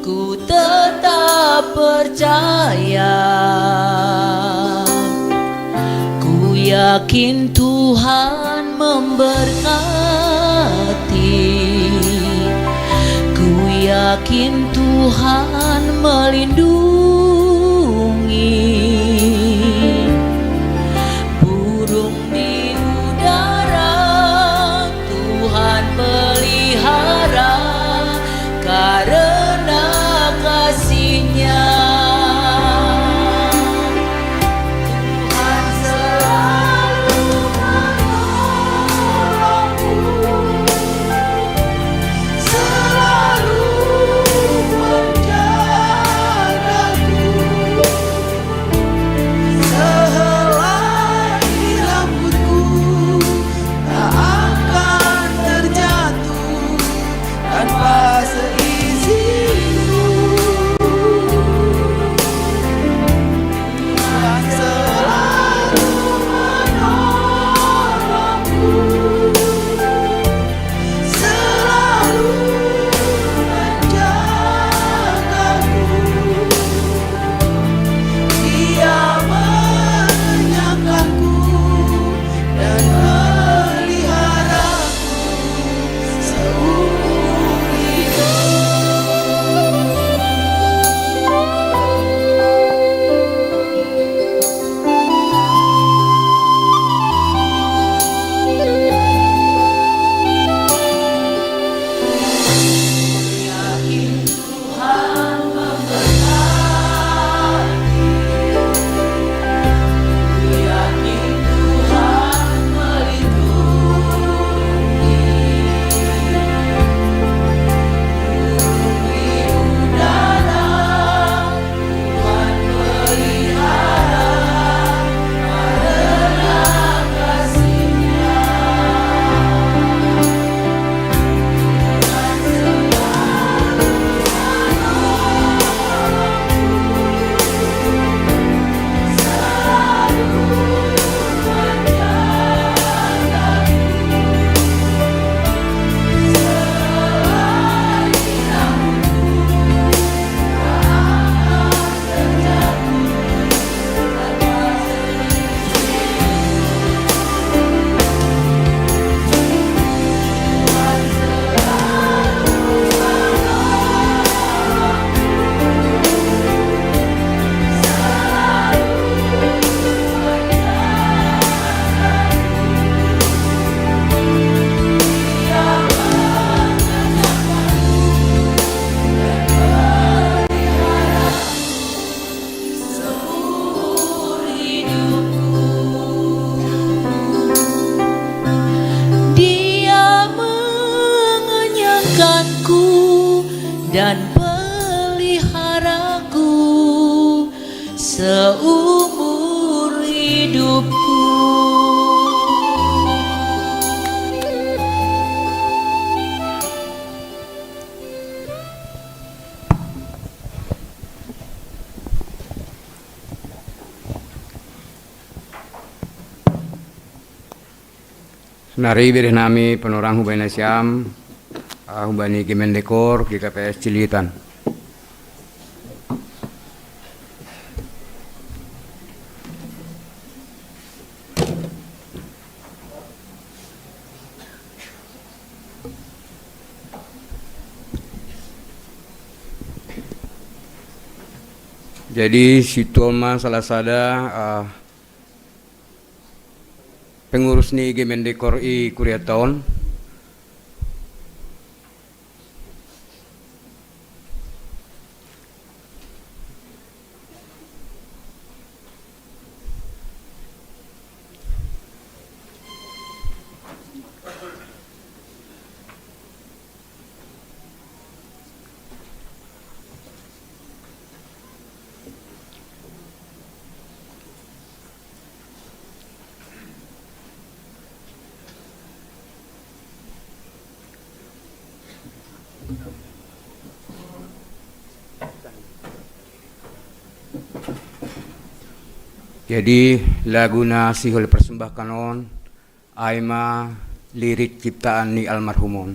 Ku tetap percaya, ku yakin Tuhan memberkati, ku yakin Tuhan melindungi. Burung di udara Tuhan pelihara karena kasih-Nya. Tuhan selalu menolongku, selalu menjagaku. dan peliharaku seumur hidupku. Sonari bereh nami panorang hubani nasiam, ah, hubani Gemendekor G K P S Cililitan. Jadi, situma salah sada, ah, pengurus ni Gemendekor i kuria taon. Jadi, lagu na sihol persembahkan on, ai ma lirik ciptaan ni almarhum on.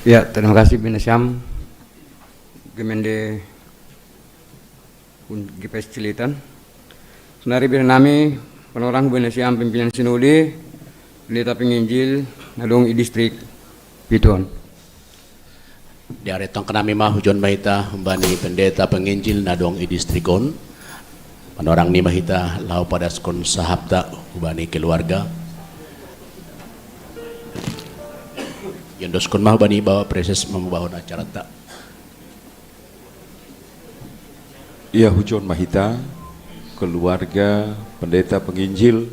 Ya, terima kasih Bina Syam. Gemende pun G P S Cilitan. Sonari bira nami panorang Bina Syam pimpinan sinode, pendeta penginjil, nadong i distrik Piton. Diaretong kanami ma hujon mahita, humbani pendeta penginjil nadong i distrik on. Panorang ni mahita, laho padaskon sahapta, humbani keluarga. Iondoskon ma humbani bawa preses mambawa acarata. Ia hujon mahita, keluarga, pendeta penginjil.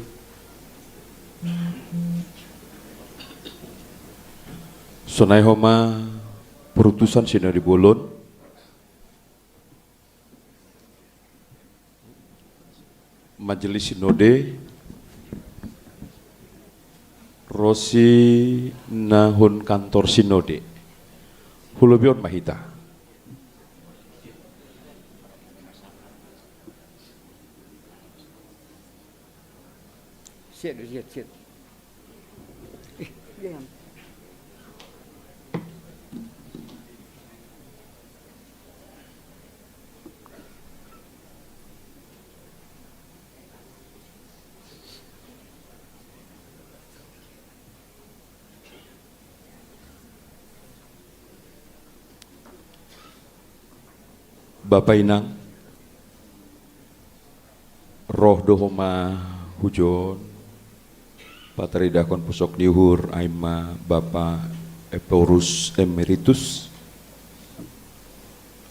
Sonai homa perutusan sinode bolon, majelis sinode, ro si nahun kantor sinode. Hulobion mahita. Siap, siap, siap. Eh, diam. Bapa inang, roh do homa hujon, pataridahon pusok ni uhur, ai ma Bapa Ephorus Emeritus,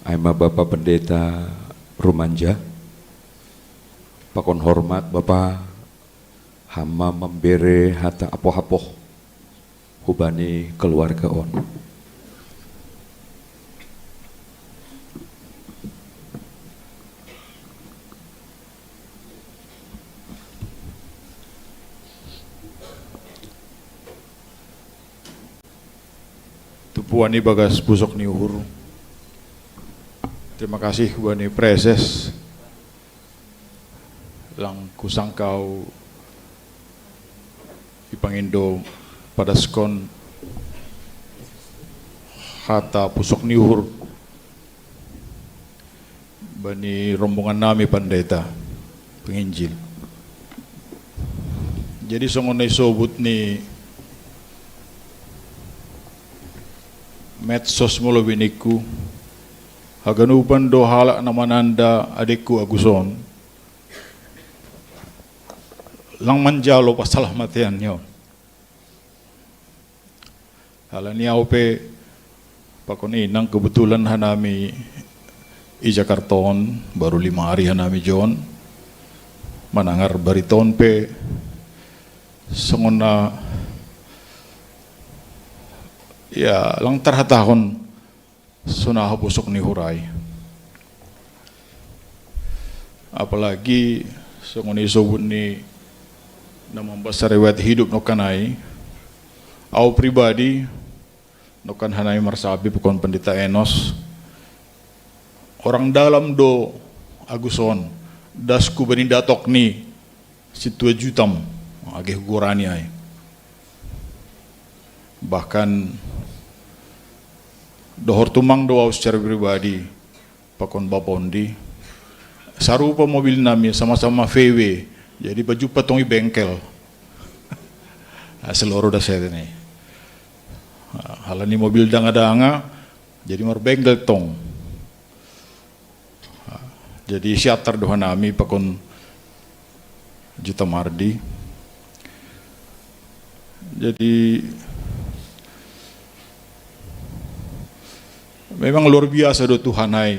ai ma Bapa Pendeta Rumanja, pakon hormat Bapa, hama mambere hata apoh-apoh humbani keluarga on. Tumpuan i bagas pusok ni uhur. Terima kasih humbani preses. Lang kusangka au ipangindo padaskon hata pusok ni uhur bani rombongan nami pendeta penginjil. Jadi songon na isobut ni medsos molo biningku, haganupan do halak na mananda adingku Agus on, lang manjalo pasalamatan ni on. Halani au pe pakon inang, kebetulan hanami i Jakarta on, baru lima ari hanami jo on, manangar barita on pe songon na, ya, lang tarhatahon sonaha pusok ni uhur i. Apalagi songon i sobut ni na mambasa riwayat hidup nongkan i, au pribadi, nongkan hanami marsapi pakon Pendeta Enos, orang dalam do Agus on, dasku bani datok ni Sintua Jutam, age hugorani i. Bahkan dohor tumang do au secara pribadi pakon Bapa on di. Sarupa mobil nami, sama-sama V W. Jadi pajumpang tong i bengkel. Asal oro da sete ni. Halani mobil danga-danga, jadi marbengkel tong. Jadi siatar do hanami pakon Juta Mardi. Jadi memang luar biasa do Tuhan i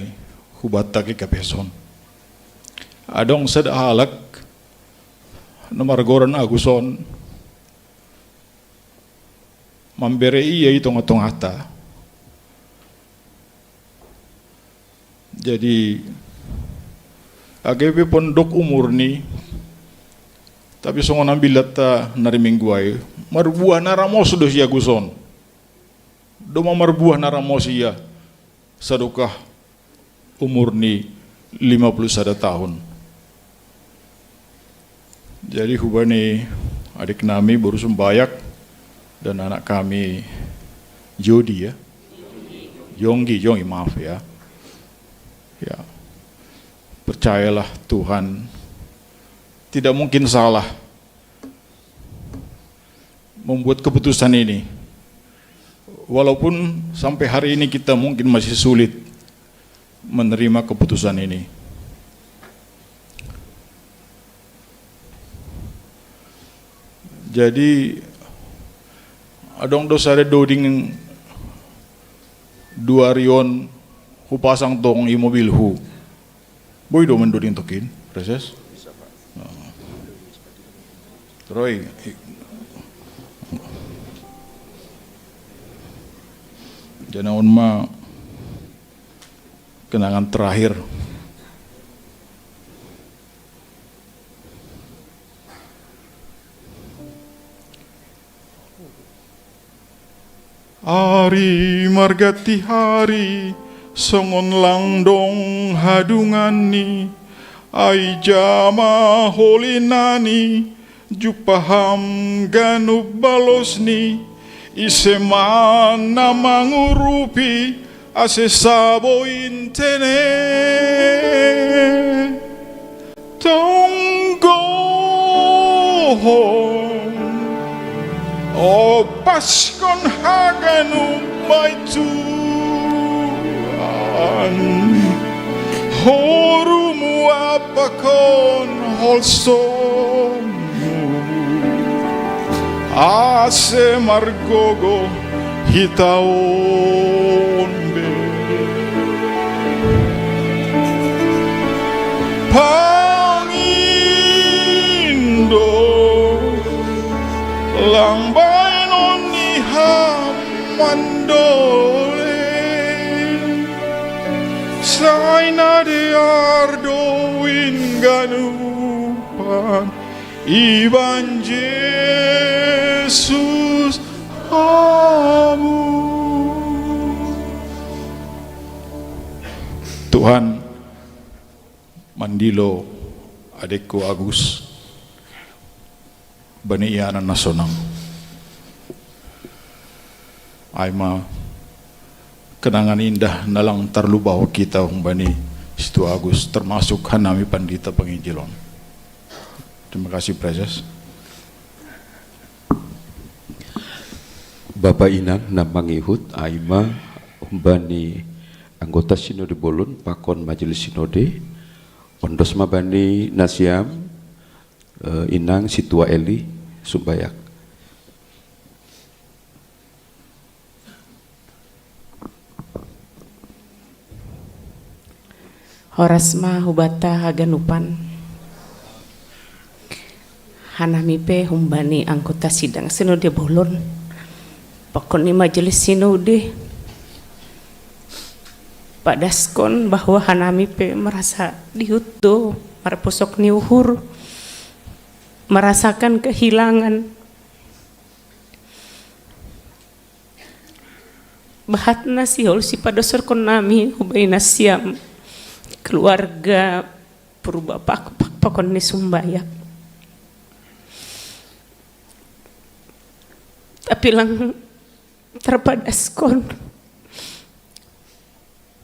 hubanta G K P S on. Adong sada halak na margoran Agus on, mambere ia i tonga-tongata. Jadi age pe pondok umur ni, tapi songon ambilan ta na riminggu i, marbuah na ramos do si Agus on. Domma marbuah na ramos ia, sadokah umur ni lima puluh sada tahun. Jadi hubani adik nami boru Sumbayak dan anak kami Jodi, ya. Yonggi, Yonggi, maaf ya. Ya. Percayalah, Tuhan tidak mungkin salah membuat keputusan ini. Walaupun sampai hari ini kita mungkin masih sulit menerima keputusan ini. Jadi, adong do sada doding duari on hupasang tong i mobilhu. Boi do mandoding tokin, Prases? Troy. Jadi on ma kenangan terakhir. Ari margati hari, songon langdong hadungani, ai jama holinani, jupaham ganup balosni, ise ma na mangurupi, ase sabo intene. Tonggohon, opaskon haganup bai Tuhan, horumu apakkon holsomu, ase margogo hita on be. Pangindo, lang baenon ni ham mandole, sai na dear do in ganupan iban Jesus hamu. Tuhan mandilo adekku Agus bani ianan na sonang. Ai ma kenangan indah na lang tarlupaho hita humbani Situa Agus, termasuk hanami pandita panginjil on. Terima kasih, Prases. Bapa inang na mangihut, ai ma humbani anggota sinode bolon pakon majelis sinode, ondos ma bani nasiam, eh, inang Situa Eli sumbayak. Horas ma hubata haganupan. Hanami pe humbani anggota sidang sinode bolon, pakon ni majelis sinode, padaskon bahwa hanami pe merasa diihut do marposok ni uhur, merasakan kehilangan. Bahat na sihol sipadosorkon nami hubaen nasiam keluarga Purba pak-, pak-, pakon ni sumbayak. Tapi lang terpadaskon.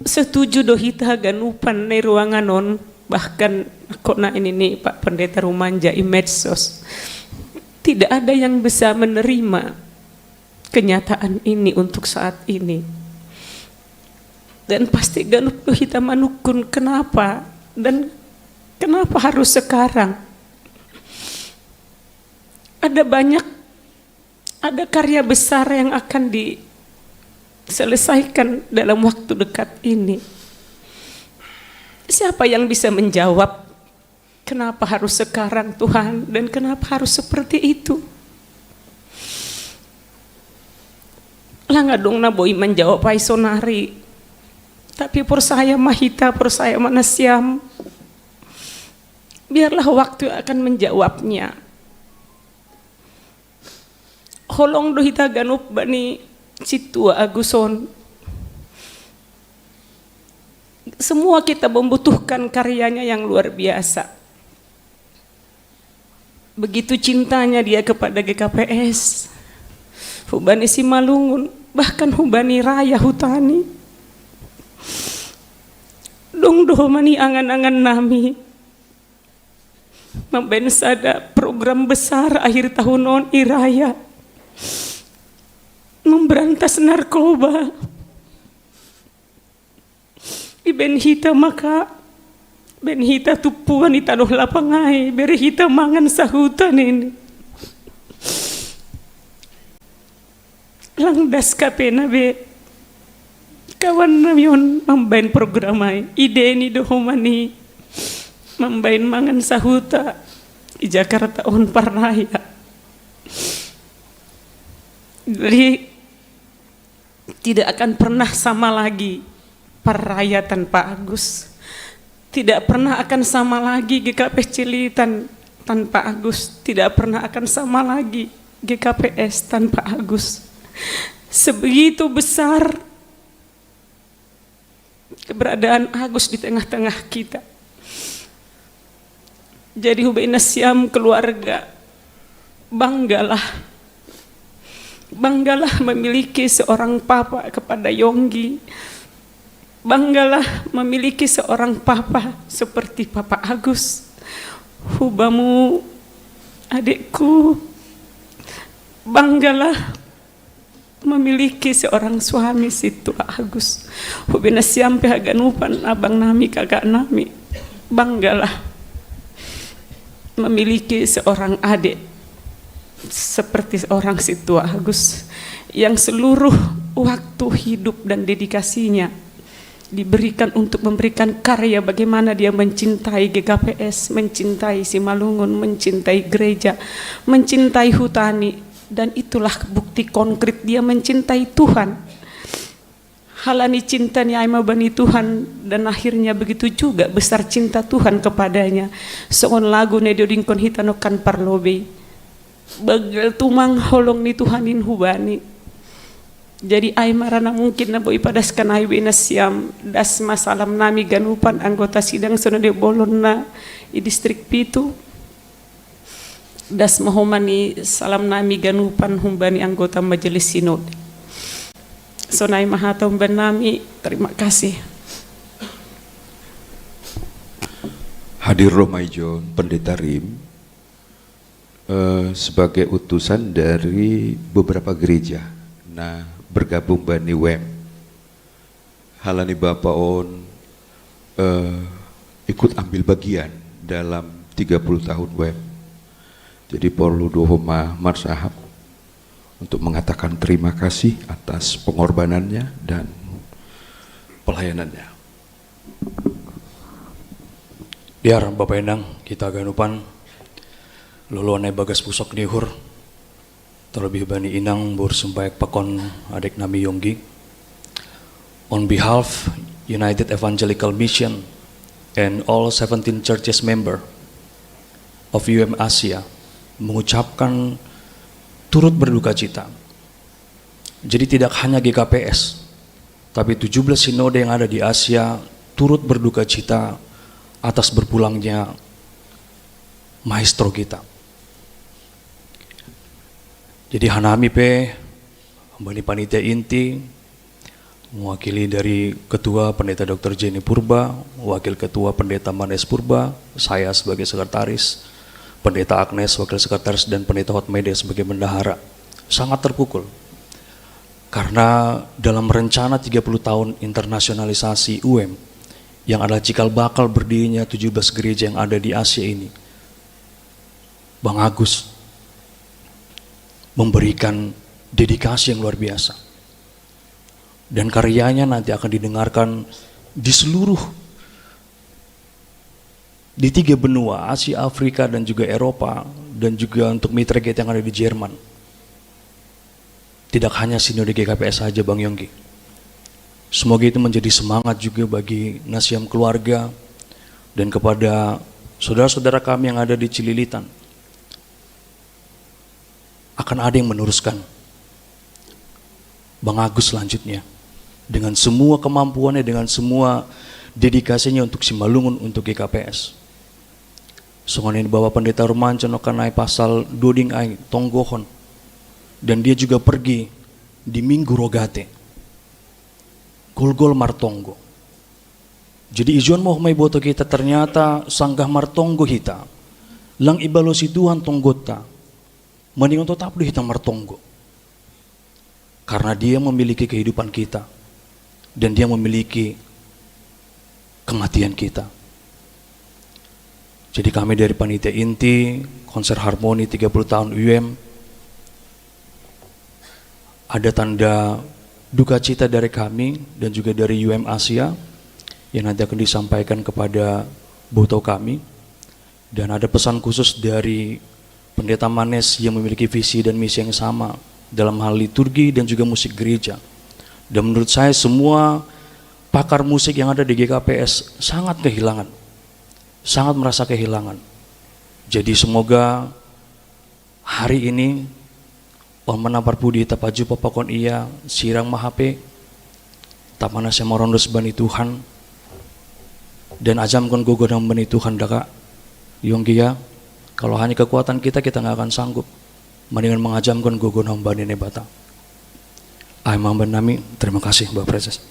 Setuju do hita haganupan na i ruangan on, bahkan kona ini ni Pak Pendeta Rumanja i medsos. Tidak ada yang bisa menerima kenyataan ini untuk saat ini. Dan pasti ganup do hita manungkun kenapa dan kenapa harus sekarang. Ada banyak Ada karya besar yang akan diselesaikan dalam waktu dekat ini. Siapa yang bisa menjawab, "Kenapa harus sekarang, Tuhan, dan kenapa harus seperti itu?" Lang adong na boi manjawab ai sonari. Tapi porsaya ma hita, porsaya ma nasiam. Biarlah waktu akan menjawabnya. Holong do hita ganup bani Situa Agus on. Semua kita membutuhkan karyanya yang luar biasa. Begitu cintanya dia kepada G K P S. Hubani Simalungun, bahkan hubani raya hutani. Tung dohoma ni angan-angan nami mambaen sada program besar akhir tahun on i raya, memberantas narkoba. Ibaen hita maka, baen hita tumpuan i tanoh lapang ai, bere hita mangan sahuta nini. Lang das kapena be kawan nami on mambaen program ai, ide ni dohoma ni mambaen mangan sahuta i Jakarta on parraya. Jadi tidak akan pernah sama lagi parraya tanpa Agus. Tidak pernah akan sama lagi G K P Cililitan tanpa Agus. Tidak pernah akan sama lagi G K P S tanpa Agus. Sebegitu besar keberadaan Agus di tengah-tengah kita. Jadi hubaen nasiam keluarga, banggalah. Banggalah memiliki seorang papa kepada Yonggi. Banggalah memiliki seorang papa seperti Papa Agus. Hubamu, adikku, banggalah memiliki seorang suami si Tua Agus. Hubaen nasiam pe haganupan abang nami, kakak nami. Banggalah memiliki seorang adik seperti seorang si Tua Agus yang seluruh waktu, hidup, dan dedikasinya diberikan untuk memberikan karya bagaimana dia mencintai G K P S, mencintai Simalungun, mencintai gereja, mencintai hutani. Dan itulah bukti konkret dia mencintai Tuhan. Halani cinta ni ai ma bani Tuhan, dan akhirnya begitu juga besar cinta Tuhan kepadanya. Songon lagu na didodingkon hita nongkan parlobei. Banggal tumang holong ni Tuhan in hubani. Jadi ai ma ra na mungkin na boi padaskan ai be nasiam. Das ma salam nami ganupan anggota sidang Sinode Bolon na i distrik pitu. Das ma homa ni salam nami ganupan humbani anggota Majelis Sinode. Sonai ma hata umbaen nami, terima kasih. Hadir ro ma i jon Pendeta Rim, eh, sebagai utusan dari beberapa gereja na bergabung bani W M. Halani bapa on, eh, ikut ambil bagian dalam tiga puluh tahun W M. Jadi porlu dohoma marsahap untuk mengatakan terima kasih atas pengorbanannya dan pelayanannya. Biar Bapa Inang, kita ganupan, loloan na i bagas pusok ni uhur, terlebih bani Inang boru Situmorang pakon adik nami Yonggi. On behalf United Evangelical Mission and all seventeen churches member of U M Asia mengucapkan turut berduka cita. Jadi tidak hanya G K P S, tapi tujuh belas sinode yang ada di Asia turut berduka cita atas berpulangnya maestro kita. Jadi hanami pe bani panitia inti, mewakili dari Ketua Pendeta Doktor Jenny Purba, Wakil Ketua Pendeta Manes Purba, saya sebagai sekretaris, Pendeta Agnes Wakil Sekretaris, dan Pendeta Hotmede sebagai bendahara. Sangat terpukul karena dalam rencana tiga puluh tahun internasionalisasi U M yang adalah cikal bakal berdirinya tujuh belas gereja yang ada di Asia ini, Bang Agus memberikan dedikasi yang luar biasa. Dan karyanya nanti akan didengarkan di seluruh, di tiga benua, Asia, Afrika, dan juga Eropa, dan juga untuk mitra kita yang ada di Jerman. Tidak hanya Sinode G K P S saja, Bang Yonggi. Semoga itu menjadi semangat juga bagi Nasiam keluarga dan kepada saudara-saudara kami yang ada di Cililitan. Akan ada yang meneruskan Bang Agus selanjutnya dengan semua kemampuannya, dengan semua dedikasinya untuk Simalungun, untuk G K P S. Songon i ni Bapak Pendeta Rumanca nongkan ai pasal doding ai tonggohon. Dan dia juga pergi di Minggu Rogate. Golgol martonggo. Jadi ijon mo mai boto kita ternyata sanggah martonggo hita. Lang ibalosi Tuhan tonggotta. Maningon totap do hita martonggo. Karena dia memiliki kehidupan kita. Dan dia memiliki kematian kita. Jadi kami dari panitia inti konser harmoni tiga puluh tahun U M ada tanda duka cita dari kami dan juga dari U M Asia yang nanti akan disampaikan kepada boto kami. Dan ada pesan khusus dari Pendeta Manes yang memiliki visi dan misi yang sama dalam hal liturgi dan juga musik gereja. Dan menurut saya semua pakar musik yang ada di G K P S sangat kehilangan, sangat merasa kehilangan. Jadi semoga hari ini on manampar pudi tapaju papakon ia sirang mahape, tapana saya marondos bani Tuhan, dan ajamkan gogon bani Tuhan daka. Yonggi ya, kalau hanya kekuatan kita, kita nggak akan sanggup. Mendingan mengajamkan gogon bani Nebata. Ai mamban nami, terima kasih Bapak Preses.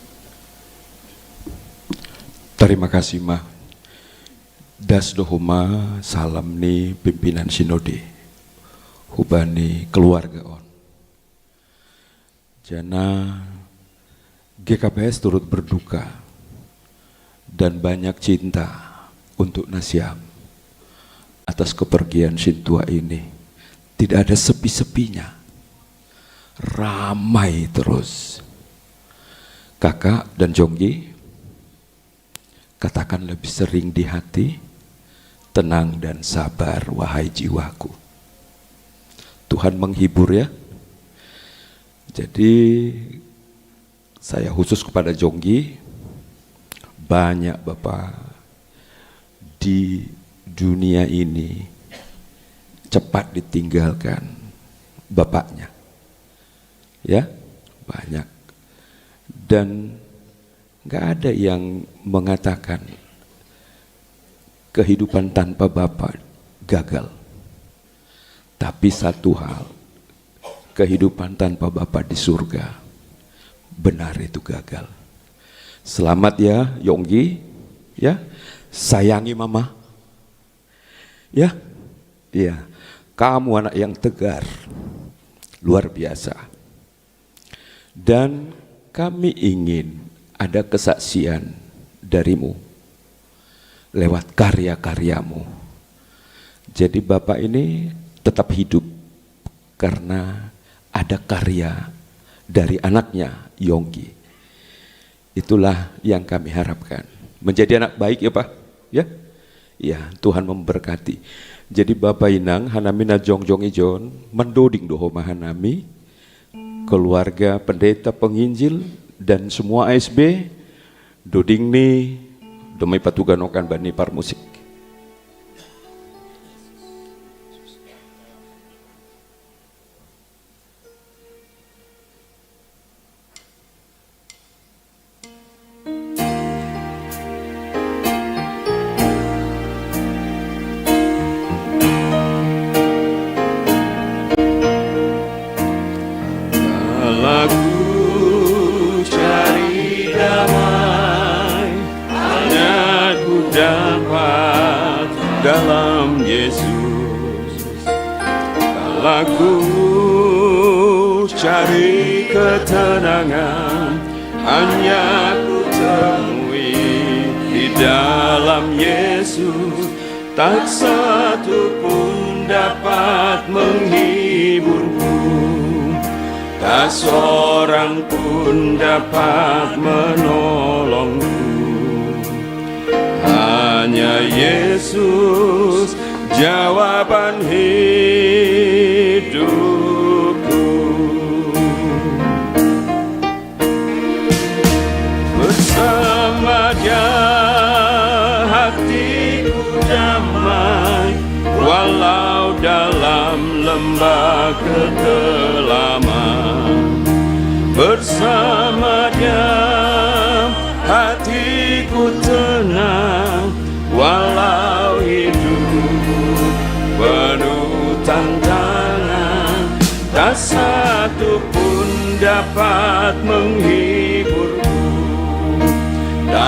Terima kasih ma. Das dohoma salam ni pimpinan sinode hubani keluarga on. Jana G K P S turut berduka dan banyak cinta untuk Nasiam atas kepergian Sintua ini. Tidak ada sepi-sepinya, ramai terus. Kakak dan Jonggi, katakan lebih sering di hati, tenang dan sabar wahai jiwaku. Tuhan menghibur ya. Jadi saya khusus kepada Jonggi, banyak Bapak di dunia ini cepat ditinggalkan bapaknya. Ya, banyak. Dan nggak ada yang mengatakan kehidupan tanpa bapak gagal. Tapi satu hal, kehidupan tanpa bapak di surga benar itu gagal. Selamat ya Yonggi, ya, sayangi mama. Ya, iya. Kamu anak yang tegar, luar biasa. Dan kami ingin ada kesaksian darimu lewat karya-karyamu. Jadi Bapak ini tetap hidup karena ada karya dari anaknya Yonggi. Itulah yang kami harapkan. Menjadi anak baik ya Pak, ya. Ya, Tuhan memberkati. Jadi Bapak Inang, hanami na jongjong ijon, mandoding doho ma hanami, keluarga pendeta penginjil dan semua A S B, doding ni domai patuganokan bani parmusik. Aku cari damai, hanya ku dapat dalam Yesus. Kalau ku cari ketenangan, hanya ku temui di dalam Yesus. Tak satu pun dapat menghiburku, tak seorang pun dapat menolongku. Hanya Yesus jawaban hidupku. Bersama Dia hatiku damai, walau dalam lembah kekelaman. Bersama Dia hatiku tenang, walau hidup penuh tantangan. Tak satu pun dapat menghiburku,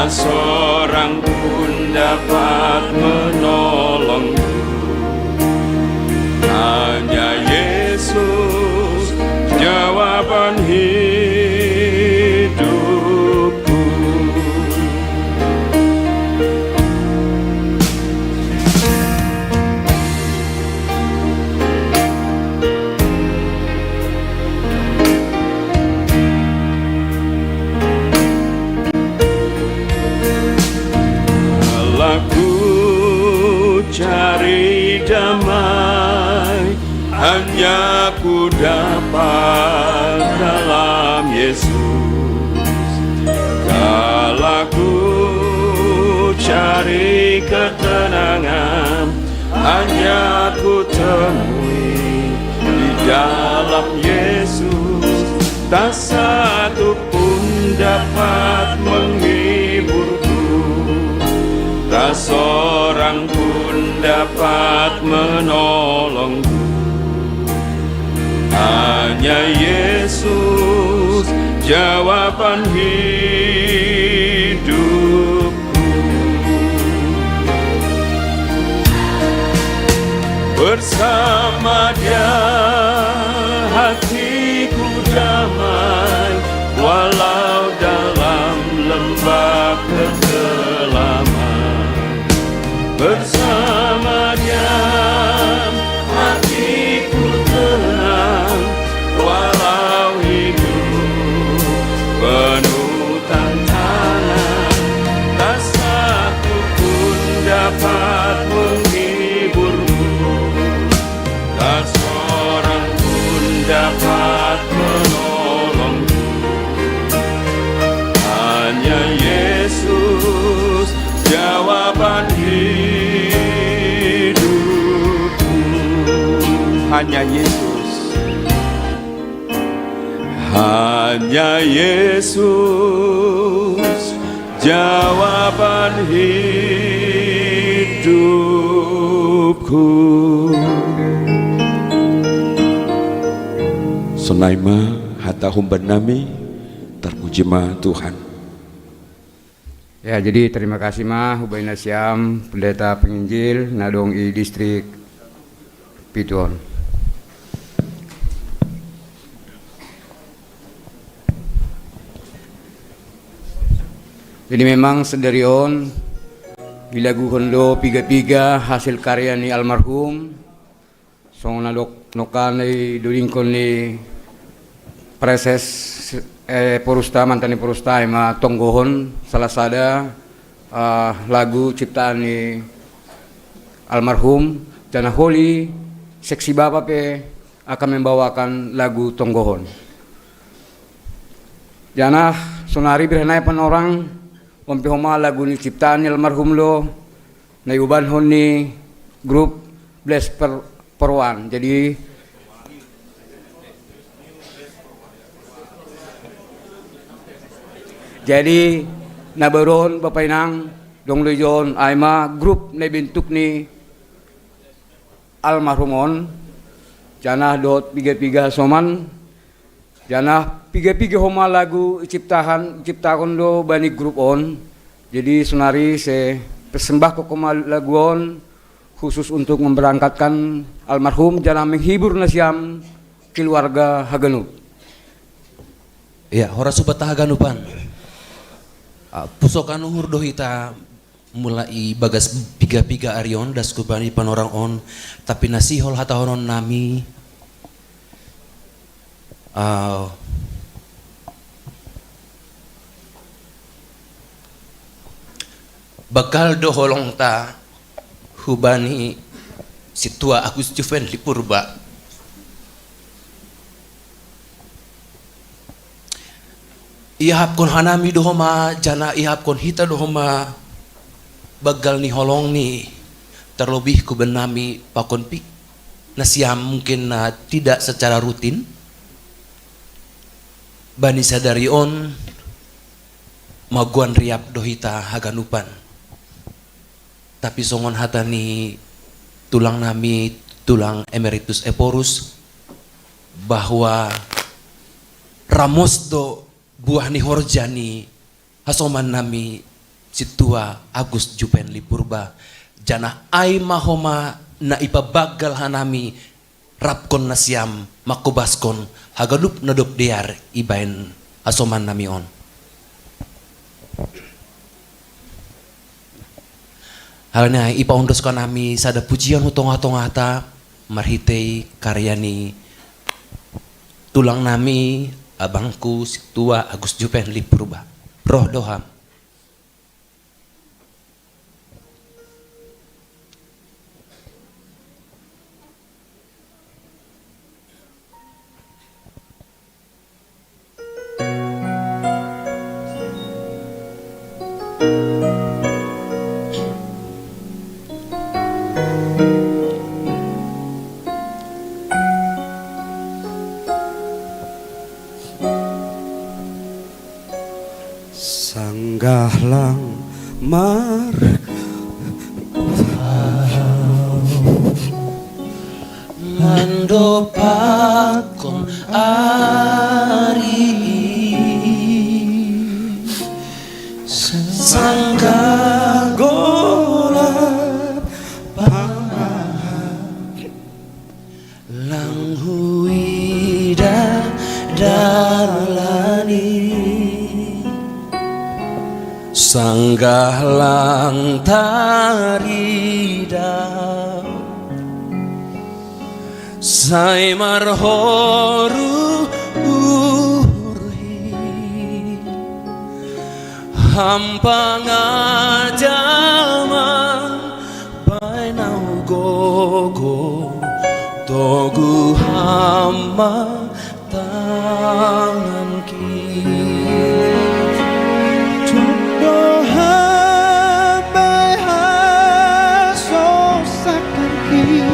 Seorang pun dapat menolongku. Hanya Yesus jawaban hidupku. Kalau ku cari damai, hanya ku dapat dalam Yesus. Kalau ku cari ketenangan, hanya ku temui di dalam Yesus. Tak satu pun dapat menghiburku, tak seorang pun dapat menolongku. Hanya Yesus jawaban hidupku. Bersama Dia hatiku damai, walau dalam lembah kekelaman. Bersama Dia hatiku tenang, walau hidup penuh tantangan. Tak satu pun dapat menghiburku, tak seorang pun dapat menolongku. Hanya Yesus jawaban hidupku. Hanya Yesus. Hanya Yesus jawaban hidupku. Sonai ma hata humbannami, tarpuji ma Tuhan. Ya, jadi terima kasih ma hubaen nasiam pendeta penginjil na dong i distrik pitu on. Jadi memang sadari on dilaguhon do piga-piga hasil karya ni almarhum. Songon na dok noka na didodingkon ni praeses, eh, porusta, mantan ni porusta, ima tonggohon salah sada, eh, lagu ciptaan ni almarhum, janah holi seksi bapa pe akan membawakan lagu tonggohon. Janah sonari berhenai panorang, on pe homa lagu ni ciptaan ni almarhum do, na iubankon ni grup Bless per, per One. Jadi, jadi na baru on Bapa Inang, dong do ijon, ai ma grup na ibentuk ni almarhum on, janah dohot piga-piga soman, janah piga-piga homa lagu iciptahan, iciptahon do bani grup on. Jadi sonari sai persembahkon homa lagu on khusus untuk memberangkatkan almarhum, janah menghibur nasiam keluarga haganup. Ya, horas hubanta haganupan. Ah, pusokan uhur do hita mulai bagas piga-piga ari on, das hubani panorang on, tapi na sihol hatahonon nami, ah, banggal do holongta hubani sintua Agus Juvenli Purba. Iahapkon hanami do homa, janah iahapkon hita do homa banggal ni holongni, terlebih hubannami pakon pi, nasiam mungkin na tidak secara rutin. Bani sadari on, magoan riap do hita haganupan. Tapi songon hata ni tulang nami, tulang Emeritus Ephorus, bahwa ramos do buah ni horja ni hasoman nami Sintua Agus Jupenli Purba, janah ai ma homa na ipabagal hanami, rapkon nasiam mangkobaskon haganup na dob dear ibahen hasomannami on. Halani ai ipaondoskon nami sada pujian hu tongah-tongahta marhitei karya ni tulangnami, abangku Sintua Agus Jupenli Purba. Roh do Ham. Sanggah lang mar nandopakon ari, sanggah golap pamaha lang huida dalani, sanggah lang tarida sai marhoru uhurhi. Ham pangajaman bahen ahu gogoh, toguh Ham ma tanganki. Dung do Ham bahen hasosakanki,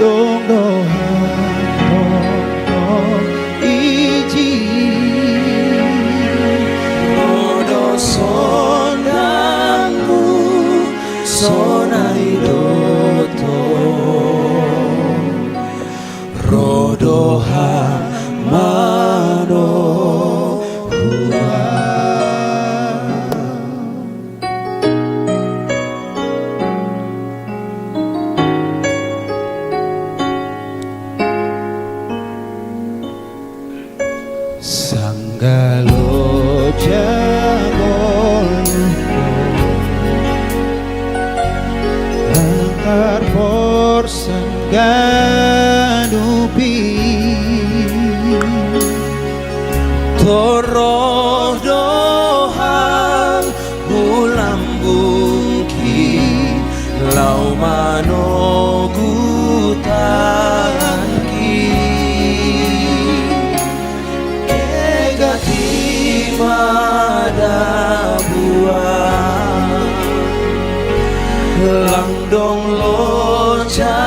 dung do Ham tongtong ijin. Roh do sondangmu sonai do tong, roh do Ham manohua. Sanggah lo jangol, langkar porsang ganupi, toroh do Ham hu lambungki laho manoguh tanganki. Kegati ma dabuang, lang dong loja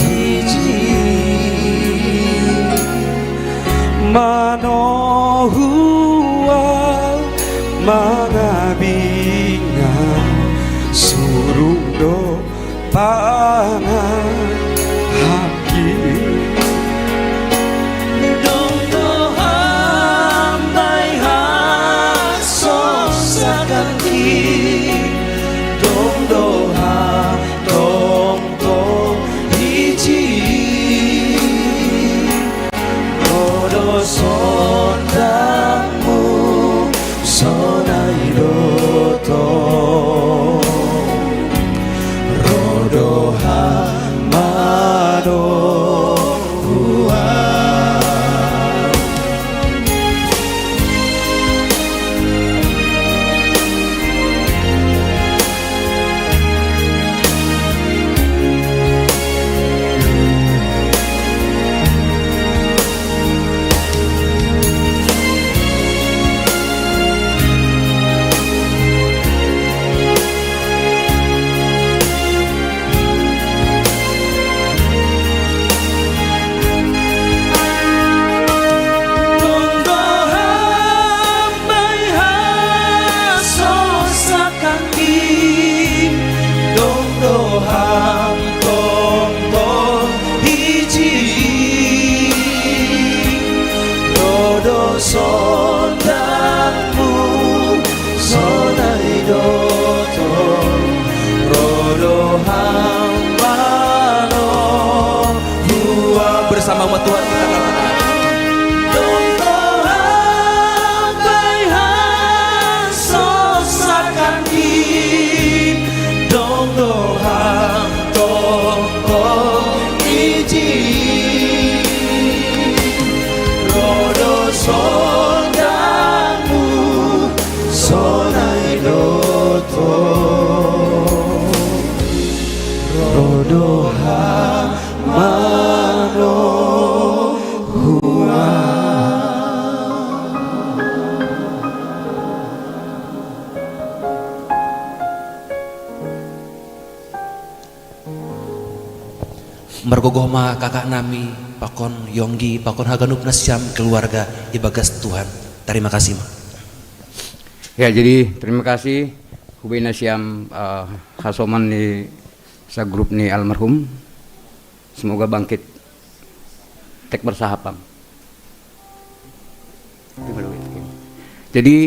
ijin. Manohua mangabingan, surung do pangan Hamki. Dung do Ham bahen hasosakanki, dung do Ham tongtong ijin. Roh do sondangmu sonai do tong, roh do Ham manohua. Dung do Ham bahen hasosakanki, dung do Ham tongtong ijin. Roh do sondangmu Dong doha bai hasosakan i, dong doha tongko iji. Ro do sondanmu sonai doto. Ro doha mano hua. Margogoh ma kakak nami, pakon Yonggi, pakon haganup nasiam keluarga ibagas Tuhan. Tarima kasih ma. Ya, jadi terima kasih hubai nasiam, eh, hasoman ni sagrup ni almarhum. Semoga bangkit. Tek bersahapam. Jadi,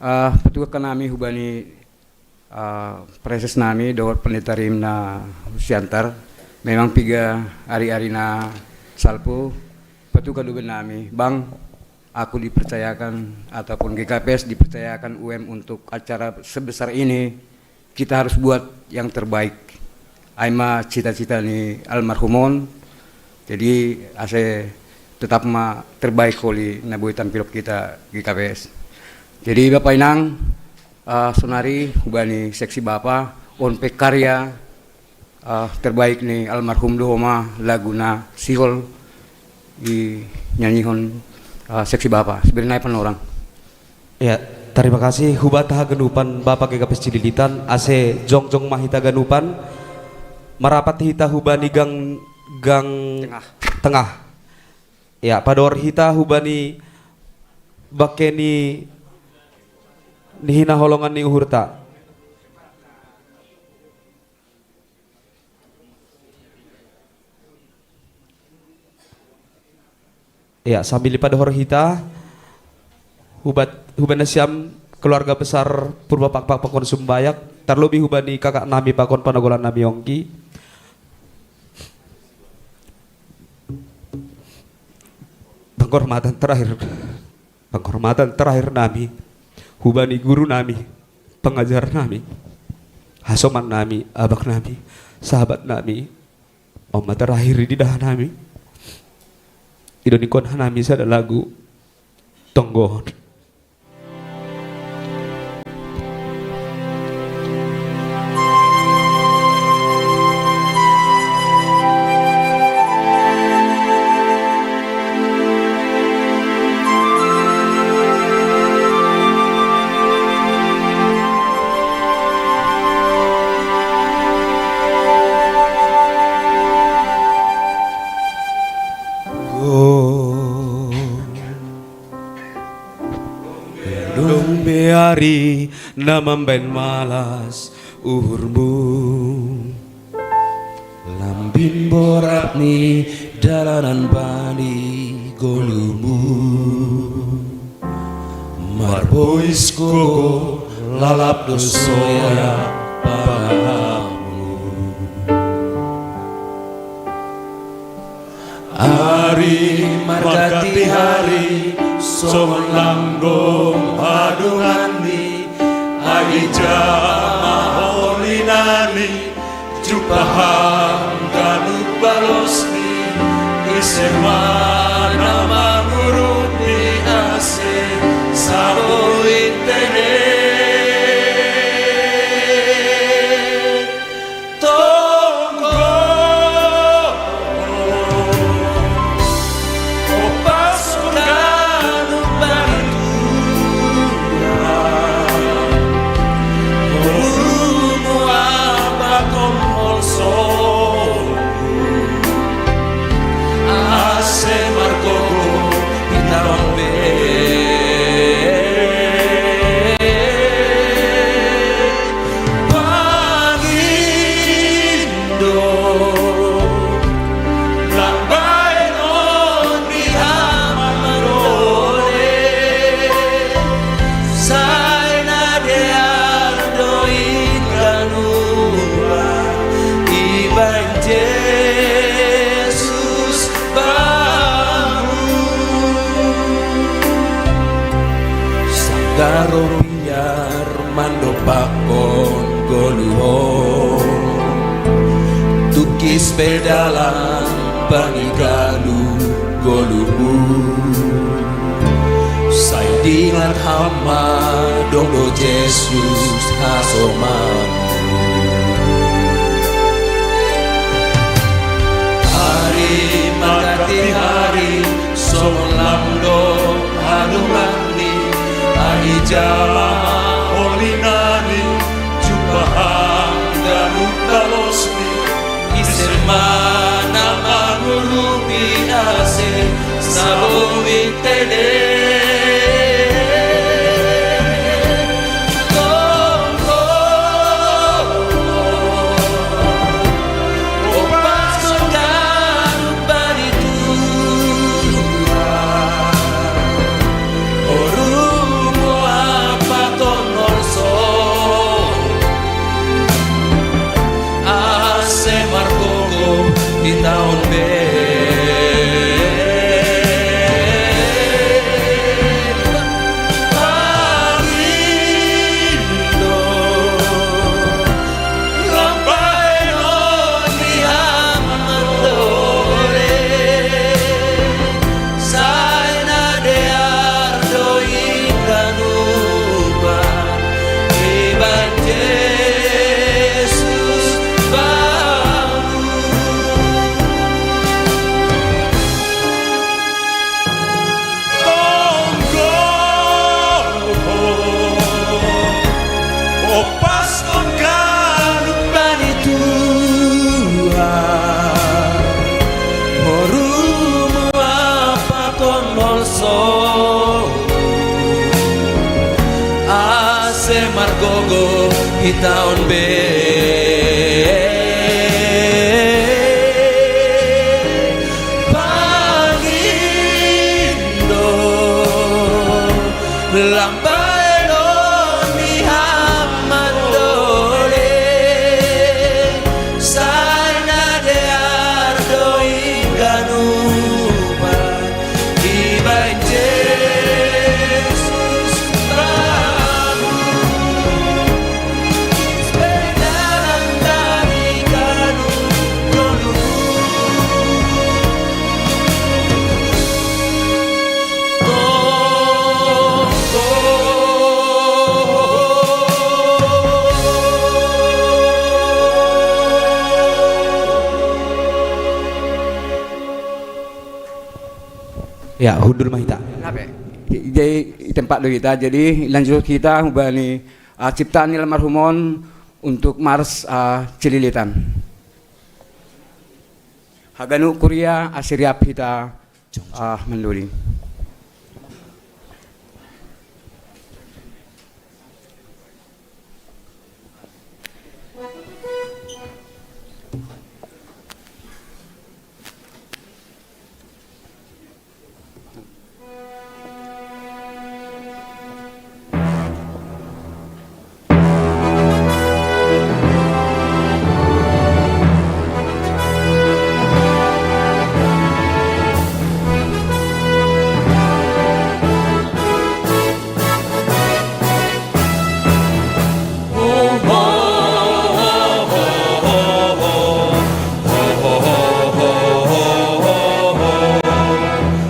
eh, patugakan nami hubani, eh, preses nami dohot pendeta rimna Siantar. Memang piga ari-ari na salpu, patuga do hubani nami, Bang, aku dipercayakan ataupun G K P S dipercayakan U M untuk acara sebesar ini, kita harus buat yang terbaik. Ai ma cita-cita ni almarhum on. Jadi ase tetap ma terbaik holi na boi tampilhon hita G K P S. Jadi Bapa Inang, eh, sonari hubani seksi Bapa, on pe karya, eh, terbaik ni almarhum do homa lagu na sihol dinyanyihon, eh, seksi Bapa. Sebenarnya panorang. Ya, tarima kasih huba haganupan Bapa G K P S Cililitan, ase jongjong ma hita haganupan, marapat hita hubani gang, gang tengah. Tengah. Ya, padohor hita hubani bangke ni, ni hinaholongan ni uhurta. Ya, sambil dipadohor hita, hubat, huban nasiam keluarga besar Purba Pakpak pakon Sumbayak, tarlobi hubani kakak nami pakon panogolan nami Yonggi. Penghormatan terakhir, penghormatan terakhir nami hubani guru nami, pengajar nami, hasoman nami, abang nami, sahabat nami, on ma terakhir didahan nami. Ido ningkon hanami sada lagu tonggohon. Dong be ari na mambaen malas uhurmu. Lambin borat ni dalanan bani golumu. Marbois gogo lalap do soya pahapmu. Ari marganti ari, songon langdom hadonganni, ai ija ma holinani, jumpahon ganup balosni, ise ma na mangurupi ase sabo intene. Tonggo, o pasu ganup bani Tuhan, o rumu apaton holsomu, ase Daro biar mandopakon goluhon, tukis pe dalan bani galu goluhmu. Sai dingat hama dong do Jesus hasoman. Hari magati hari songon lam do hadungani, ai jama holinani jumpa hangganup talosni. Ise ma na mangurupi ase sabong i tene. Tonggo, o paskon ganup bani Tuhan. O rumo apaton molso, ase margogo hita on be. Pangindo lam bahenon ni hamatole. Sai na dear do i ganupan ibaen Jesus bamu. Tonggo, o paskon ganup bani Tuhan. O rumo apaton molso, ase margogo hita on be. Pangindo lam bahenon ni hamatole. Sai na dear do i ganupan ibaen Jesus bamu. Ya, hundul ma hita. Jadi, i tempat do hita. Jadi, lanjut hita hubani, ah, ciptaan ni almarhum on untuk mars, ah, Cililitan. Haganup kuria, ase riap hita, ah, manduli.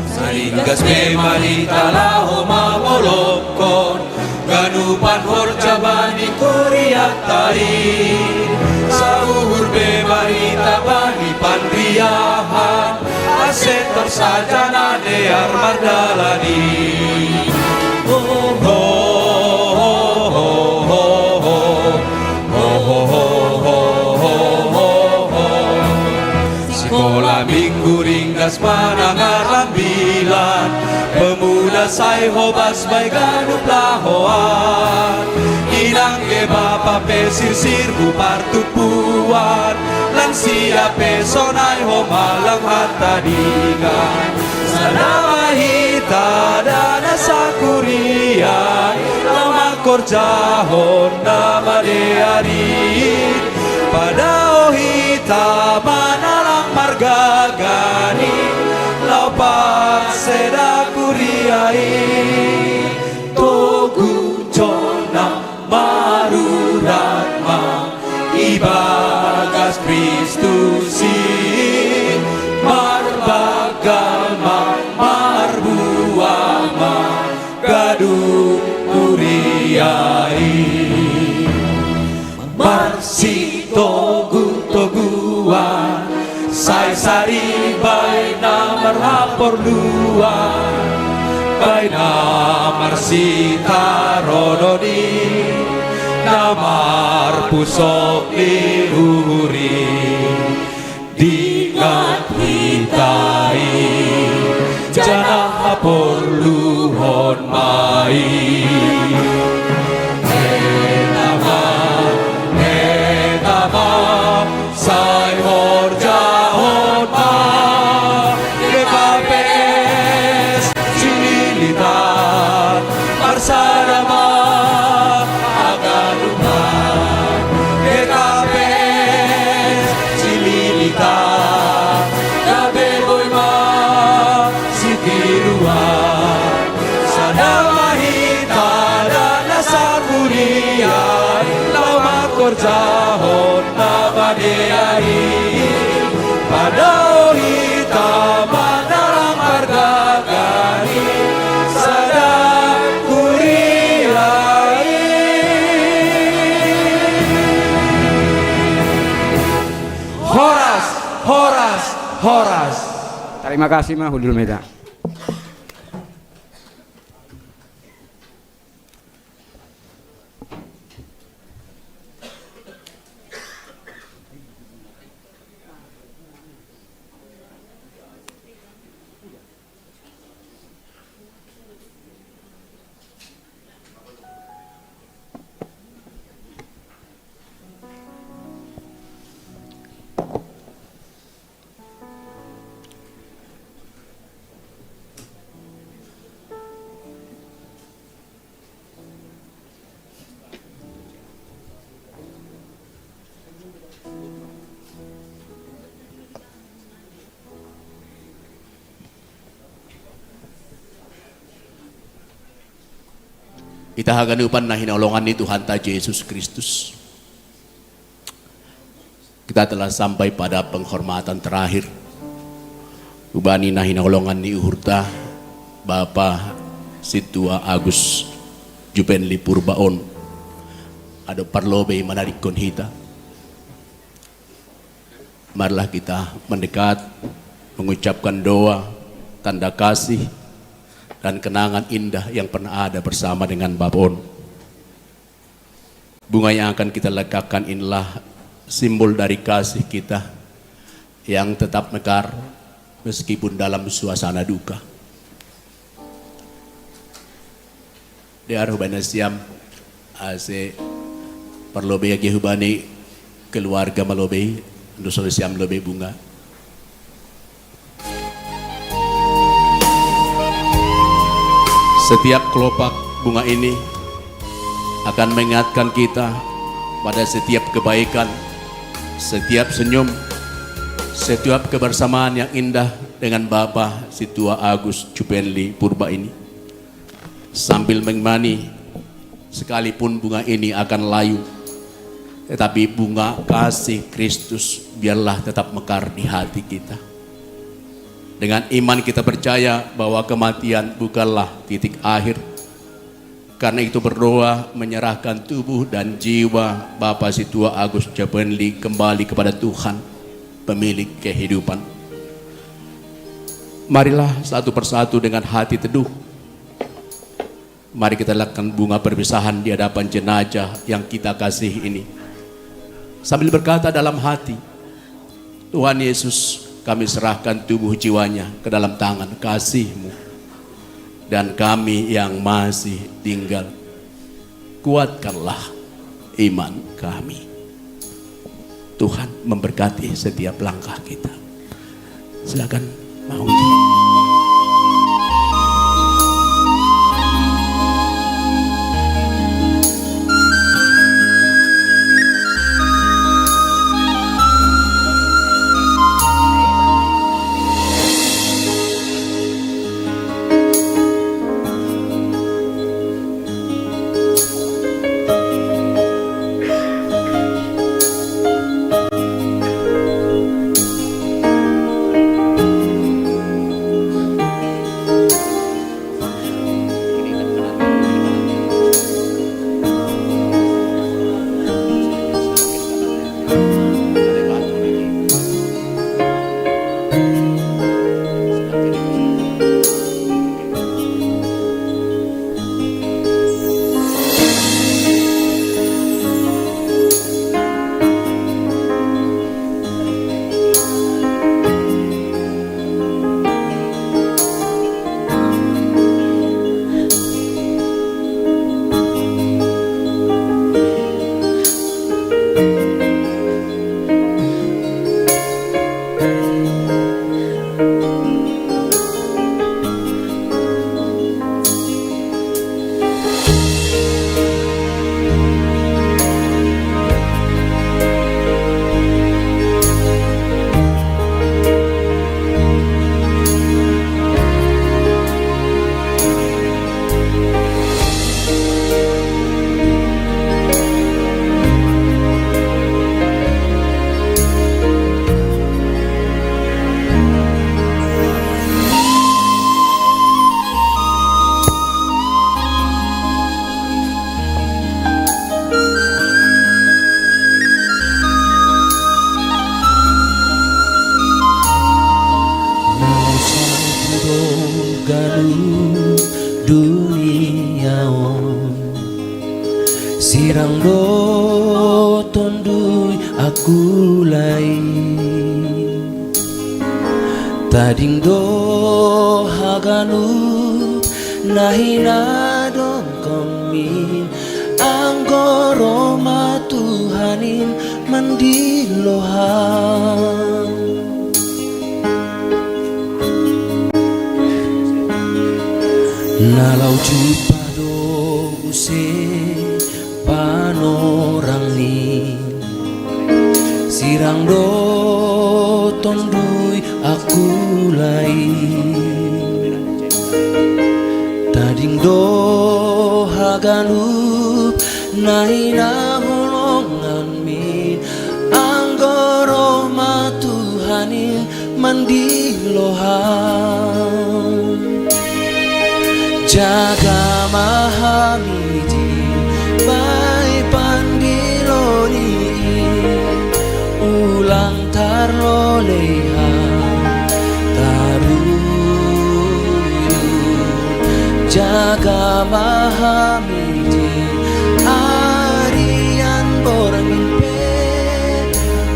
Sai ringgas be marita laho mangolophon ganupan horja bani kurianta i. Sai uhur be marita bani panriahan, ase tor saja na dear mardalani. Ho, ho, ho, ho, ho. Ho, ho, ho, ho, ho, ho, ho. Sikola minggu ringgas manang arambilan, pemuda sai hobas bahen ganup lahoan. Inang pe bapa pe sirsir hu partumpuan, lansia pe sonai homa lam hatandingan. Sada ma hita da na sakuria, na mangkorjahon na madear i. Padao hita ma na lang margagan i, laho paseda kuria i. Togu Tuhan, baina marsitarodoni, na marpusok ni uhuri, dingat hita i, janah haporluhon ma i. Heta ma, heta ma, sai horjahon ma G K P S Cililitan, marsada ma haganupan G K P S Cililitan, gabe boi ma sitiruan. Sada ma hita dan na sakuria i, laho mangkorjahon na madear i, padao hita manarang marga ni sada kuria i. Horas, horas, horas. Tarima kasih ma, hundul ma hita. Hita haganupan na hinaholongan ni Tuhanta Jesus Kristus, kita telah sampai pada penghormatan terakhir hubani na hinaholongan ni uhurta, Bapa Sintua Agus Jupenli Purba on. Adong parlobei manadingkon hita. Marilah kita mendekat, mengucapkan doa, tanda kasih, dan kenangan indah yang pernah ada bersama dengan Bapa on. Bunga yang akan kita letakkan inilah simbol dari kasih kita yang tetap mekar meskipun dalam suasana duka. Dear hubani nasiam, ase parlobei age hubani keluarga malobei, dosa nasiam lobei bunga. Setiap kelopak bunga ini akan mengingatkan kita pada setiap kebaikan, setiap senyum, setiap kebersamaan yang indah dengan Bapa Sintua Agus Jupenli Purba ini. Sambil mengimani, sekalipun bunga ini akan layu, tetapi bunga kasih Kristus biarlah tetap mekar di hati kita. Dengan iman kita percaya bahwa kematian bukanlah titik akhir. Karena itu berdoa menyerahkan tubuh dan jiwa Bapa Sintua Agus Jupenli kembali kepada Tuhan, pemilik kehidupan. Marilah satu persatu dengan hati teduh, mari kita letakkan bunga perpisahan di hadapan jenazah yang kita kasih ini. Sambil berkata dalam hati, "Tuhan Yesus, kami serahkan tubuh jiwanya ke dalam tangan kasih-Mu. Dan kami yang masih tinggal, kuatkanlah iman kami." Tuhan memberkati setiap langkah kita. Silakan, Mang Uki. ganup dunia on. Sirang do tondui aku lai. Tading do haganup na hinadongkonmi, anggo ro ma Tuhan in mandilo hami. Na laho jumpah do muse panorangmi, sirang do tondui aku lai. Tading do haganup na hinaholonganmi, anggo ro ma Tuhan in mandilo hami. Jaga ma hami di bahen pandilo ni, ulang tarlolei hami, taruyung. Jaga ma hami di arian borngin pe,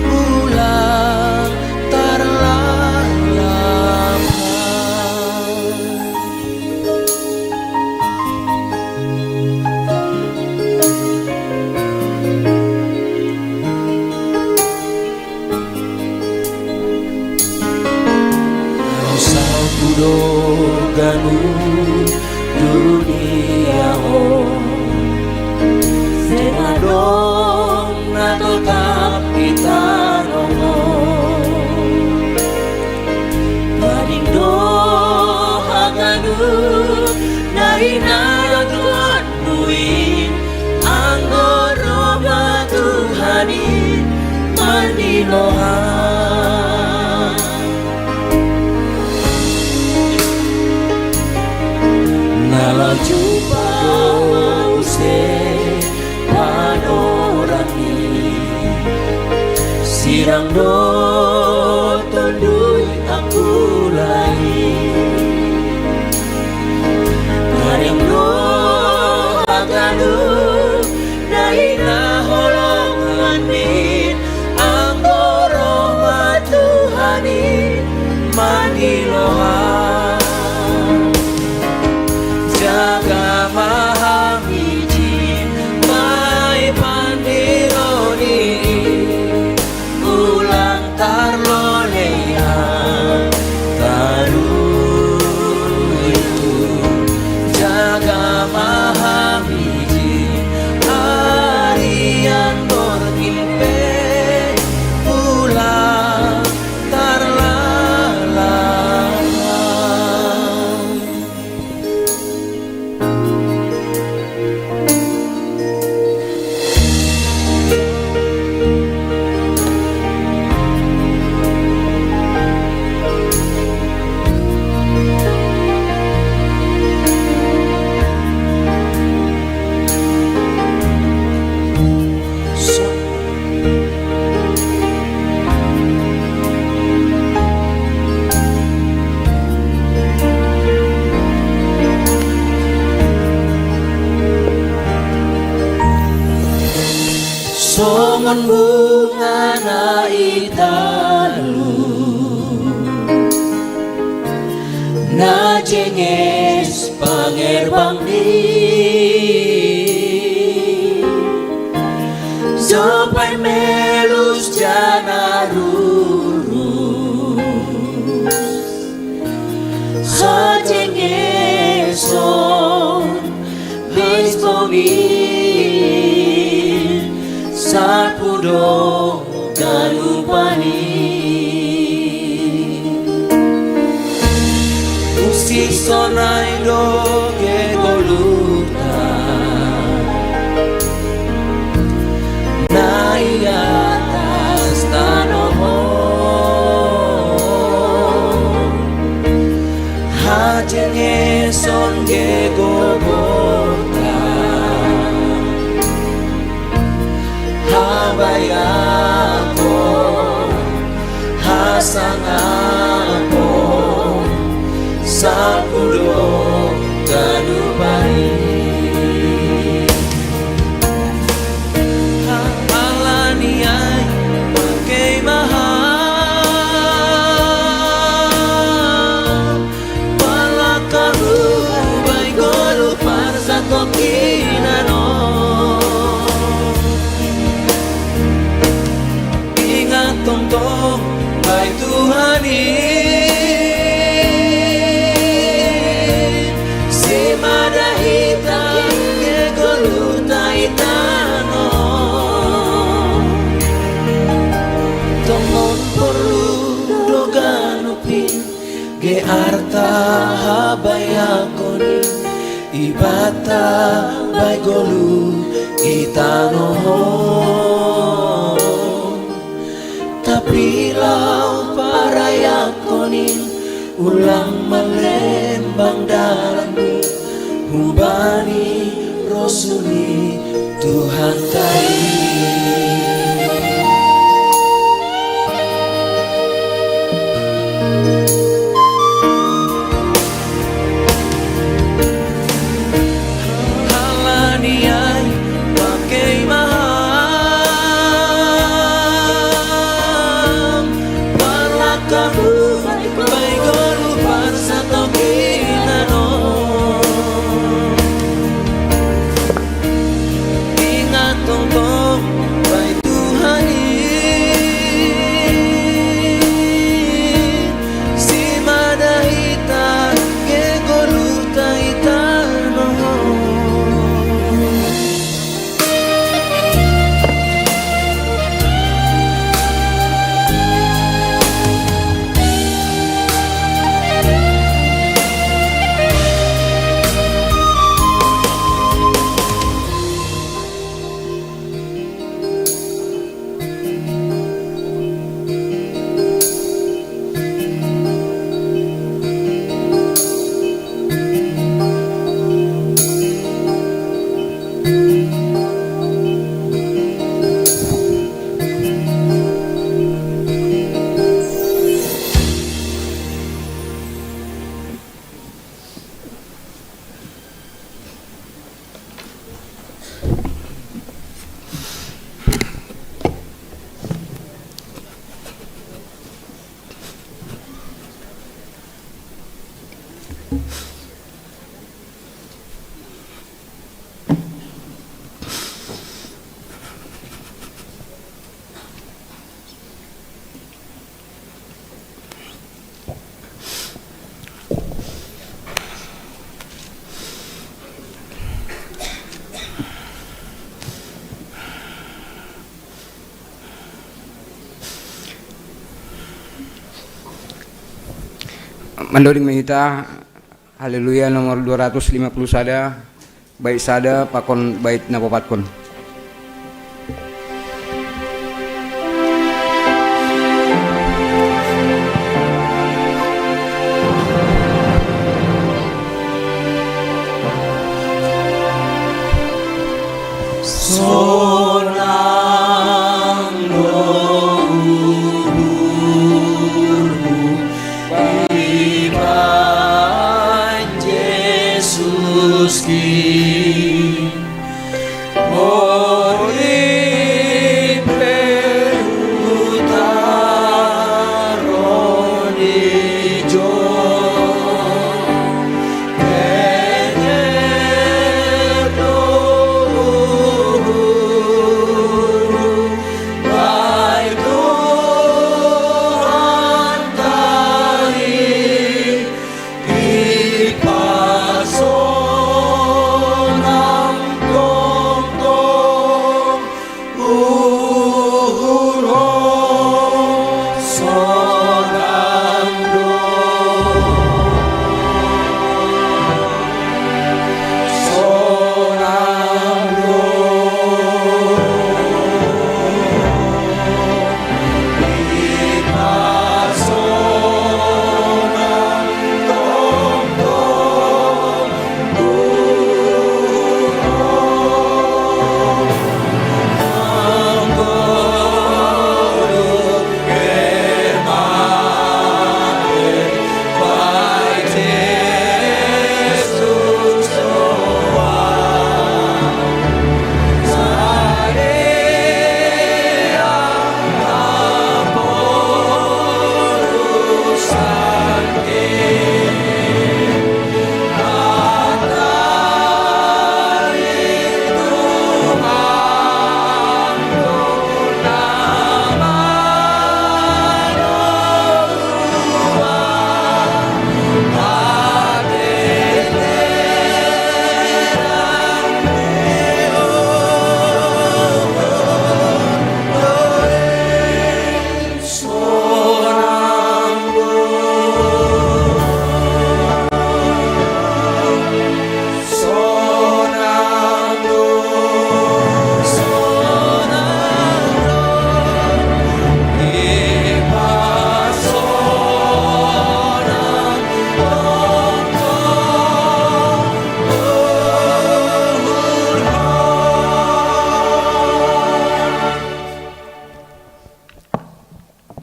ulang tarlalap hami. Sautku do ganup dunia on, seng adong na totap di tano on. Tading do haganup na hinadongkonmi, anggo ro ma Tuhan in mandilo hami. Na laho jumpah muse panorangmi, sirang do tondui aku lai. Tading do haganup na hinaholonganmi, anggo ro ma Tuhan in mandilo hami. Jaga ma hami di bahen pandilo ni, ulang tarlolei hami, taruyung. Jaga ma hami di arian borngin pe, ulang tarlalap hami. Songon bunga na i talu, na jenges pangerbangni, jompai melus jala rurus, hajengeson bais bomi, salpu do ganup an i. Usison ai do gegoluhta na i atas tano on, hajengeson gegoluhta, habaiakon, hasangapon, Salkudo kanu bai. Halaniai pakai maha. Palakaru bai golu parsa tokinano. Ingat tongtong bai Tuhan i si mada hita ke goluta itano. Tongon porlu dogan upin ge arta habayakoni ibata bai golu itano ho. Tapi lau parayakonin ulang malembang dalanmu hubani rosuni Tuhan tai. Halaniai pakai maham. Parlakahu bai golu parsa tokinano. Ingat tongtong bai Tuhan i si mada hita ke goluta itano. Mandoding ma hita, Haleluya nomor dua ratus lima puluh sada, bait sada pakon bait na paopatkon. Sonang do uhurhu iban Jesus ki. Mori pe utaron ijo. Kene do uhurhu bai Tuhan tai. Ipaso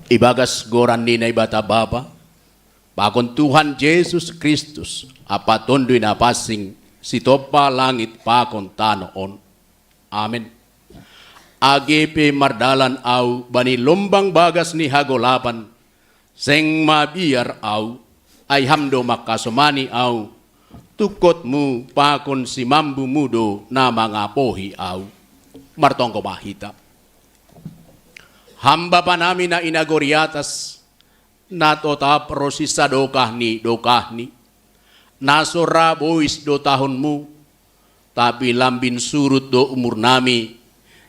Ibagas goran ni Naibata Bapa, pakon Tuhan Jesus Kristus, Apa Tonduy Napansing, sitompa langit pakon tano on. Amen. Age pe mardalan ahu bani lombang bagas ni hagolapan, seng mabiar ahu, ai Ham do mangkasomani ahu. Tungkot-Mu pakon simambu-Mu do na mangapohi ahu. Martonggo ma hita. Ham Bapa nami na i nagori atas, na totap ro sisadokah ni dokahni, na so ra bois do tahun-Mu, tapi lambin surut do umur nami,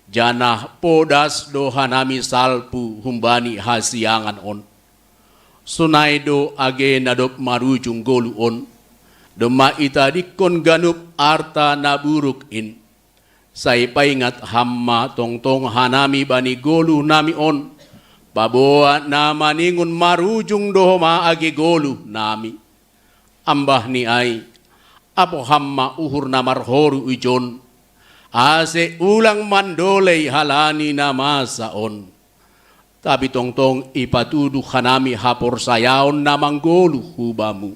janah podas do hanami salpu humbani hasiangan on. Sonai do age na dob marujung goluh on, domma itadingkon ganup arta na buruk in. Sai paingat Ham ma tongtong hanami bani goluh nami on, paboa na maningon marujung do homa age goluh nami. Ambah ni ai, apoh Ham ma uhur na marhoru ijon, ase ulang mandolei halani na masa on. Tapi tongtong ipatuduh hanami haporsayaon na manggoluh hu Bamu.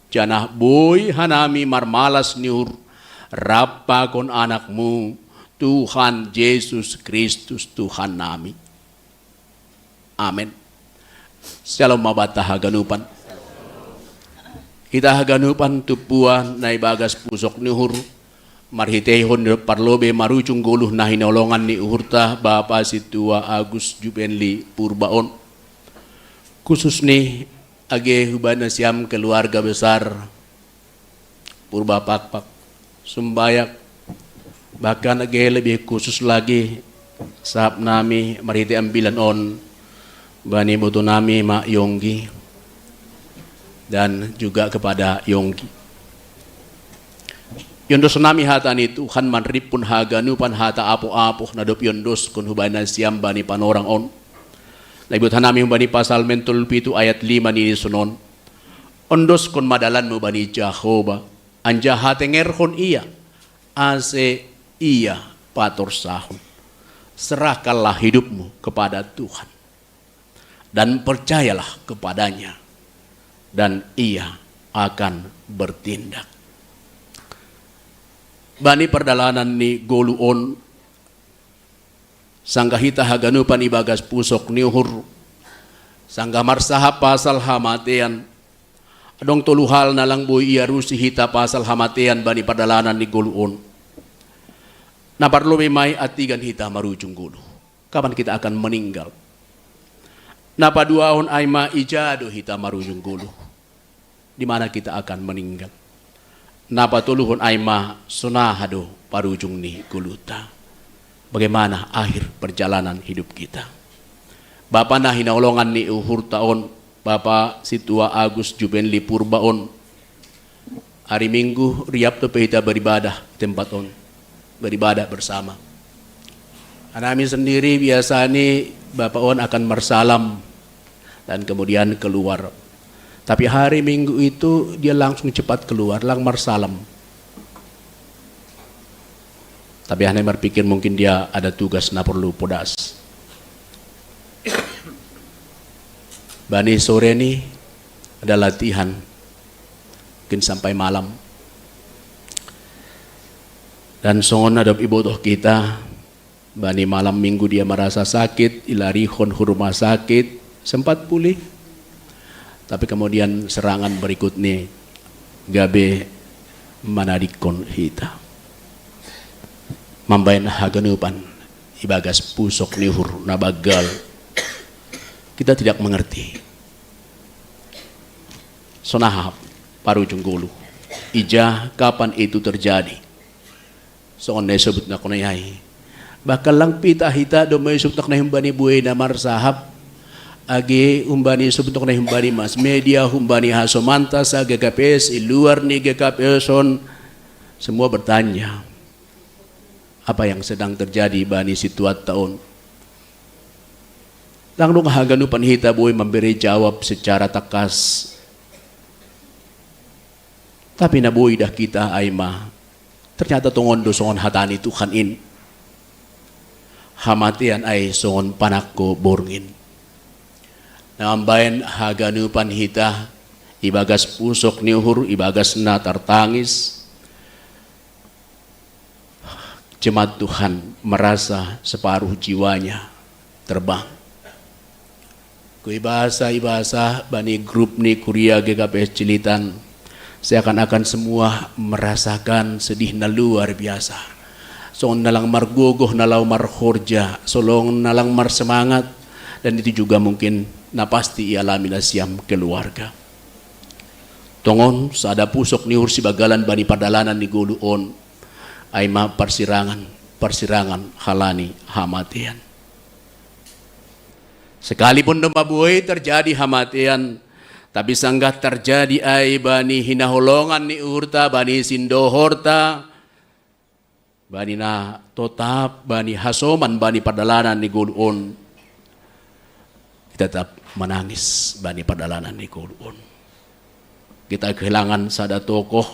Janah boi hanami marmalas ni uhur rap pakon Anak-Mu, Tuhan Jesus Kristus Tuhan nami. Amen. Syalom ma banta haganupan. Hita haganupan tumpuan na ibagas pusok ni uhur, marhiteihon parlobei marujung goluh na hinaholongan ni uhurta Bapa Sintua Agus Jubenli Purba on. Khusus ni age hubani nasiam keluarga besar Purba Pakpak, Sumbayak, bahkan age lebih khusus lagi sahap nami marhitei ambilan on bani boto nami ma Yonggi dan juga kepada Yonggi. Iondos nami hata ni Tuhan manrimpun haganupan hata apoh-apoh na dob iondoskon hubani nasiam bani panorang on. Na ibuat hanami humbani Psalmen tolu pitu ayat lima nini sonon: Ondoskon ma dalanmu bani Jahowa, anjaha tengerhon Ia, ase Ia patorsahon. Serahkanlah hidupmu kepada Tuhan, dan percayalah kepada-Nya, dan Ia akan bertindak. Bani pardalanan ni goluh on, sanggah hita haganupan ibagas pusok ni uhur, sanggah marsahap pasal hamatean, adong tolu hal na lang boi iarusi hita pasal hamatean bani pardalanan ni goluh on. Na parlobei ma i antigan hita marujung goluh. Kapan kita akan meninggal? Na paduahon ai ma ija do hita marujung goluh, di mana kita akan meninggal. Na patoluhon ai ma sonaha do parujung ni goluhta. Bagaimana akhir perjalanan hidup kita? Bapa na hinaholongan ni uhurta on, Bapa Sintua Agus Jubenli Purba on, hari Minggu riap dope hita beribadah tempat on, beribadah bersama. Hanami sendiri biasani Bapa on akan marsalam dan kemudian keluar. Tapi hari Minggu itu dia langsung cepat keluar, lang marsalam. Tapi hanami marpikir mungkin dia ada tugas na porlu podas. Bani sore ni ada latihan, mungkin sampai malam. Dan songon na dob ibotoh hita, bani malam Minggu dia merasa sakit, ilarihon hu rumah sakit, sempat pulih. Tapi kemudian serangan berikutnya gabe manadingkon hita. Mambahen haganupan ibagas pusok ni uhur na banggal. Kita tidak mengerti sonaha parujung goluh. Ija, kapan itu terjadi? Songon na isebut nakon ai. Bahkan lang pitah hita domma isungkun nakon ai humbani buei na marsahap, age humbani isebut nakon ai humbani mass media, humbani hasomanta sa-G K P S, i luar ni G K P S on, semua bertanya, apa yang sedang terjadi bani situanta on? Lang dung haganupan hita boi mambere jawab secara tangkas. Tapi na boi idah hita ai ma, ternyata tongon do songon hata ni Tuhan in. Hamatean ai songon panangko borngin. Nambaen haganupan hita ibagas pusok ni uhur, ibagas na tartangis, jemaat Tuhan merasa separuh jiwanya terbang. Ku ibasa-ibasa bani grup ni kuria G K P S Cilitan, seakan-akan semua merasakan sedih na luar biasa. Songon na lang margogoh, na lang marhorja, songon na lang marsemangat, dan itu juga mungkin na pasti ialami nasiam keluarga. Tongon sada pusok ni uhur sibagalan bani pardalanan ni goluh on, ai ma parsirangan, parsirangan halani hamatean. Sekalipun domma buei terjadi hamatean, tapi sanggah terjadi ai bani hinaholongan ni uhurta, bani sindohorta, bani na totap, bani hasoman, bani pardalanan ni goluh on, kita tetap menangis bani pardalanan ni goluh on. Kita kehilangan sada tokoh,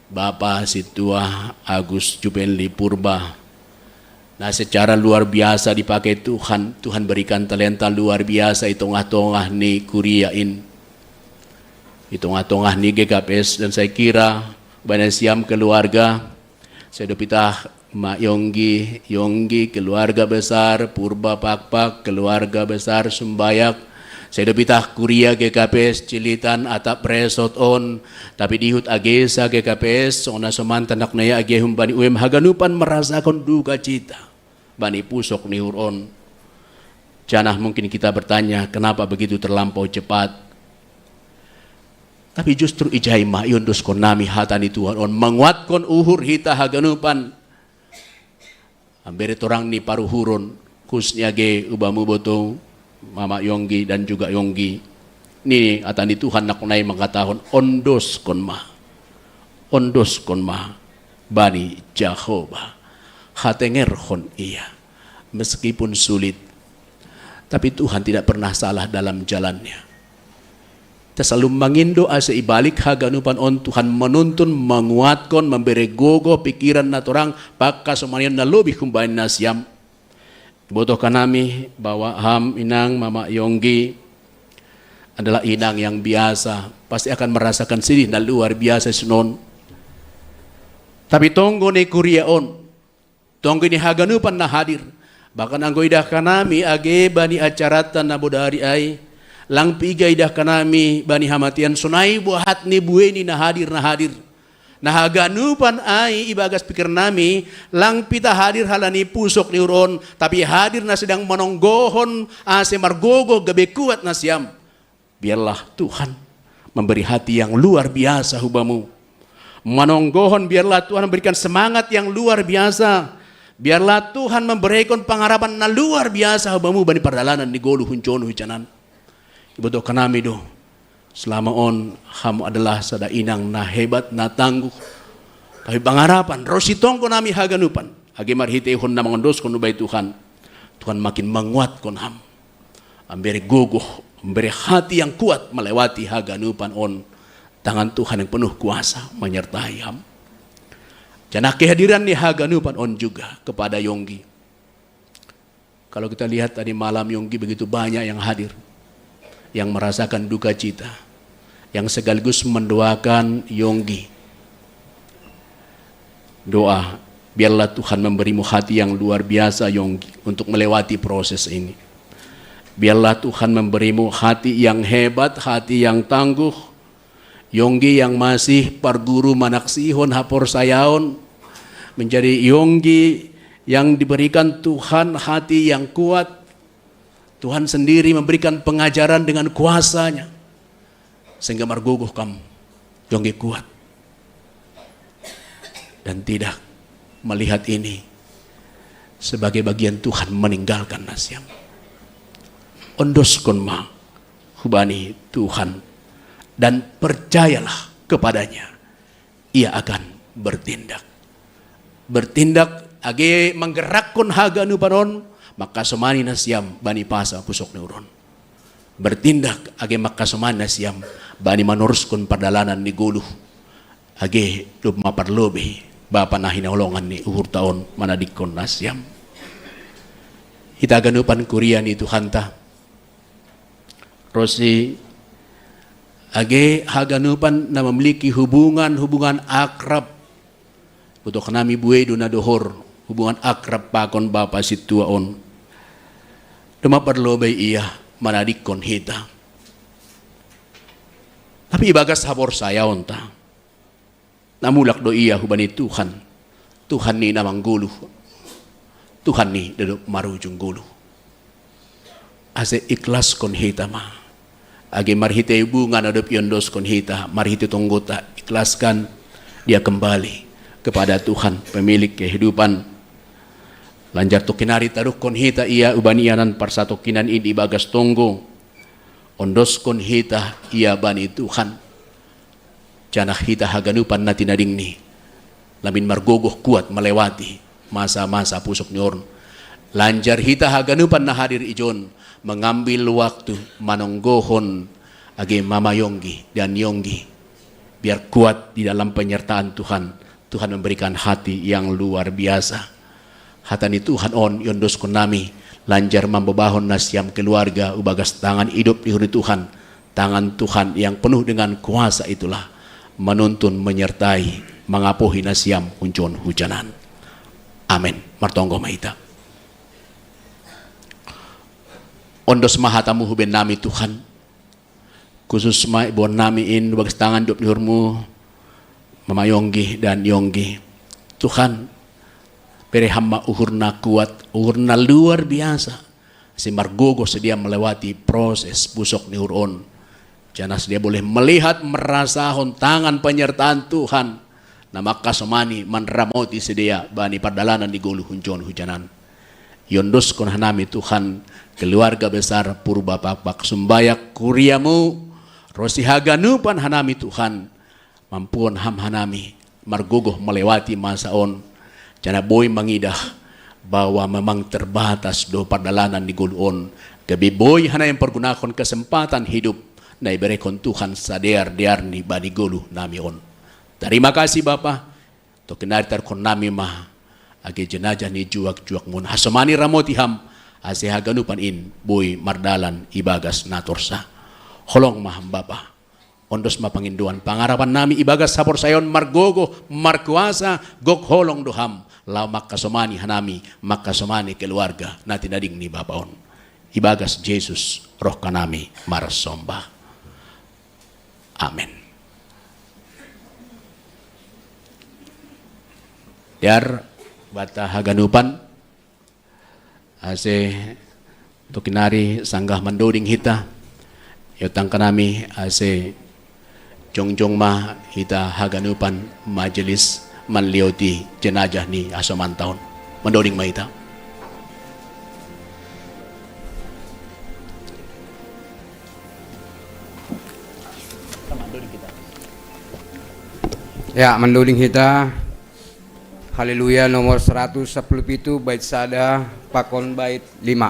Bapa Sintua Agus Jubenli Purba. Nah, secara luar biasa dipakai Tuhan. Tuhan berikan talenta luar biasa di tengah-tengah ni kuria in, di tengah-tengah ni G K P S, dan saya kira bani nasiam keluarga, saya dob itah Ma Yonggi, Yonggi, keluarga besar Purba Pakpak, keluarga besar Sumbayak, saya dob itah kuria G K P S Cilitan atap resort on, tapi dihut agesa G K P S, songon na so mantan naknaya age humbani U M haganupan merasakon duka cita bani pusok ni uhur on. Janah mungkin kita bertanya, kenapa begitu terlampau cepat? Tapi justru ijai ma iondoskon nami hata ni Tuhan on, manguatkon uhur hita haganupan. Ambere torang ni paruhuron, khususnya age ubamu botou, Mama Yonggi dan juga Yonggi. Ni hata ni Tuhan naknai mangkatahon, ondoskon ma. Ondoskon ma bani Jahowa. Hatengerhon Ia. Meskipun sulit, tapi Tuhan tidak pernah salah dalam jalannya. Tasalum mangindo ase ibalik haganupan on Tuhan menuntun, menguatkan, memberi gogoh pikiran na torang, pangkasomanion na lobih humbani nasiam. Ibotohkan nami bahwa ham inang Mama Yonggi adalah inang yang biasa, pasti akan merasakan sedih na luar biasa sinon. Tapi tonggo ni kuria on, tonggo ni haganupan na hadir. Bahkan anggo idahkan nami age bani acaranta na bodari ai, lang piga idahkan nami bani hamatean, sonai bohat ni buei ni na hadir, na hadir. Na haganupan ai ibagas pikir nami, lang pita hadir halani pusok ni uhur on, tapi hadir na sedang manonggohon ase margogoh gabe kuat nasiam. Biarlah Tuhan memberi hati yang luar biasa hubamu. Manonggohon, biarlah Tuhan memberikan semangat yang luar biasa. Biarlah Tuhan memberikan pengharapan na luar biasa hubamu bani pardalanan ni goluh hunjon hujanan. Ibotohkan nami do, selama on ham adalah sada inang na hebat, na tangguh. Tapi pengharapan, ro sitonggo nami haganupan, age marhiteihon na mangondoskon hubai Tuhan, Tuhan makin menguatkan ham. Ambere gogoh, ambere hati yang kuat melewati haganupan on. Tangan Tuhan yang penuh kuasa menyertai ham. Janah kehadiran ni haganupan on juga kepada Yonggi. Kalau kita lihat tadi malam, Yonggi, begitu banyak yang hadir, yang merasakan duka cita, yang sekaligus mendoakan Yonggi. Doa, biarlah Tuhan memberimu hati yang luar biasa, Yonggi, untuk melewati proses ini. Biarlah Tuhan memberimu hati yang hebat, hati yang tangguh. Yonggi yang masih parguru manaksihon haporsayaon, menjadi Yonggi yang diberikan Tuhan hati yang kuat. Tuhan sendiri memberikan pengajaran dengan kuasa-Nya, sehingga margogoh kam, Yonggi, kuat, dan tidak melihat ini sebagai bagian Tuhan meninggalkan nasiam. Ondoskon ma hubani Tuhan, dan percayalah kepada-Nya, Ia akan bertindak. Bertindak age manggerakkon haganupan on, mangkasomani nasiam bani pasa pusok ni uhur on. Bertindak age mangkasomani nasiam bani manoruskon pardalanan ni goluh, age domma parlobei Bapa na hinaholongan ni uhurta on manadingkon nasiam. Hita haganupan kuria ni Tuhanta, Rosi, age haganupan na memiliki hubungan-hubungan akrab. Butuh nami buedu na dohor, hubungan akrab pakon bapa sintua on. Doma perlu be ia manadikkon hita. Tapi ibagas haporsayaonta, na mulak do ia hubani Tuhan, Tuhan ni na manggoluh, Tuhan ni dodop marujung goluh. Ase ikhlaskon hita ma. Age marhite hubungan na dob iondoskon hita, marhite tonggota ikhlaskan dia kembali kepada Tuhan, pemilik kehidupan. Lanjar tokinari taruhkon hita ia hubani ianan parsatokinan i di bagas tonggo. Ondoskon hita ia bani Tuhan. Janah hita haganupan na tinadingni, lamin margogoh kuat melewati masa-masa pusok ni uhurn. Lanjar hita haganupan na hadir ijon mengambil waktu manonggohon age mama Yonggi dan Yonggi. Biar kuat di dalam penyertaan Tuhan. Tuhan memberikan hati yang luar biasa. Hata ni Tuhan on iondoskon nami, lanjar mambobahon nasiam keluarga ubagas tangan idop ni huri Tuhan. Tangan Tuhan yang penuh dengan kuasa itulah menuntun, menyertai, mangapohi nasiam hunjon hujanan. Amen. Martonggo ma hita. Ondos ma hatamu huben nami Tuhan. Khusus ma iboan nami in bagas tangan idop ni uhurmu, mama Yonggi dan Yonggi. Tuhan, bere ham ma uhur na kuat, uhur na luar biasa. Ase margogoh sedia melewati proses pusok ni uhur on. Janah sedia boleh melihat, merasahon tangan penyertaan Tuhan. Na mangkasomani manramoti sedia bani pardalanan ni goluh hunjon hujanan. Iondoskon hanami Tuhan, keluarga besar Purba Pakpak Sumbayak, kuriamu, ro si haganupan hanami Tuhan, mampuon ham hanami margogoh melewati masa on, janah boi mangidah bahwa memang terbatas do pardalanan ni goluh on, gabe boi hanami mempergunakan kesempatan hidup na iberehon Tuhan sadear-dearni bani goluh nami on. Tarima kasih Bapa, tokinari taruhkon nami ma age jenajah ni juak-juakmuna. Hasomani ramoti ham, ase haganupan in boi mardalan ibagas na torsa. Holong ma ham Bapa. Ondos ma pangindoan pangarapan nami ibagas haporsayaon margogoh, markuasa, gok holong do ham, laho mangkasomani hanami, mangkasomani keluarga na tinading ni Bapa on. Ibagas Jesus roh hanami marsomba. Amen. Dear banta haganupan, ase tokinari sanggah mandoding hita, iotangkan nami ase jongjong ma hita haganupan majelis manlihoti jenajah ni hasomanta on. Mandoding ma hita. Ya, mandoding hita. Haleluya nomor seratus sepuluh pitu, bait sada pakon bait lima.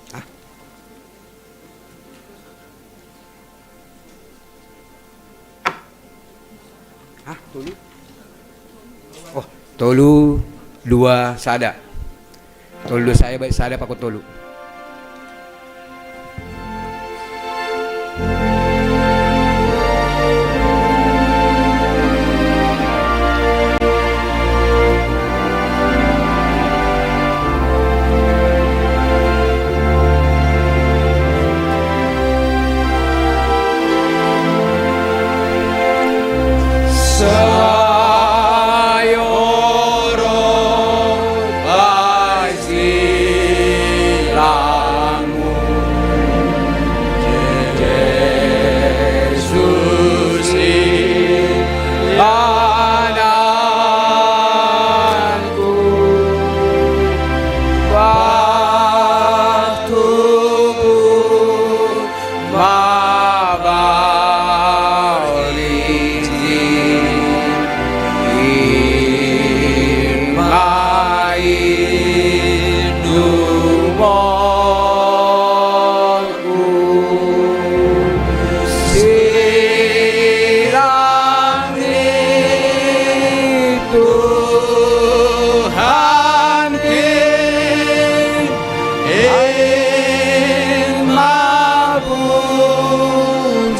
Ah. Ah, tolu. Oh, tolu, dua, sada. Tolu, dua, sada, bait sada pakon tolu.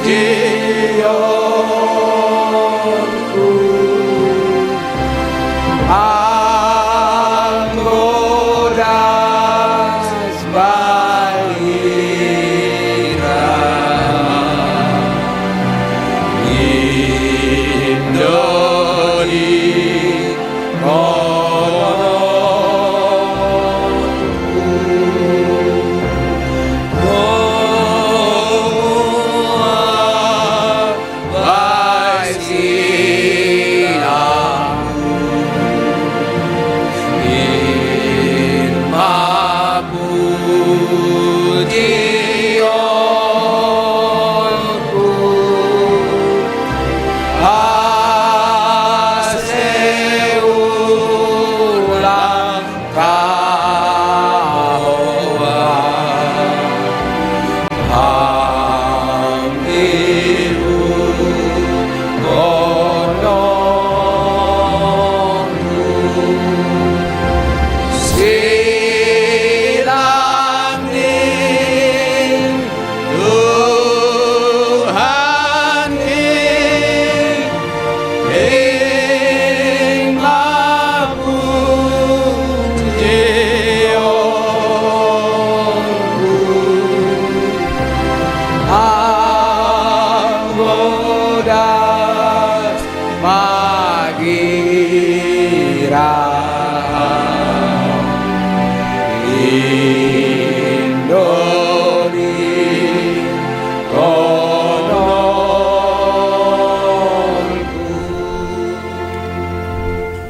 Tionku, anggo das balira, indoli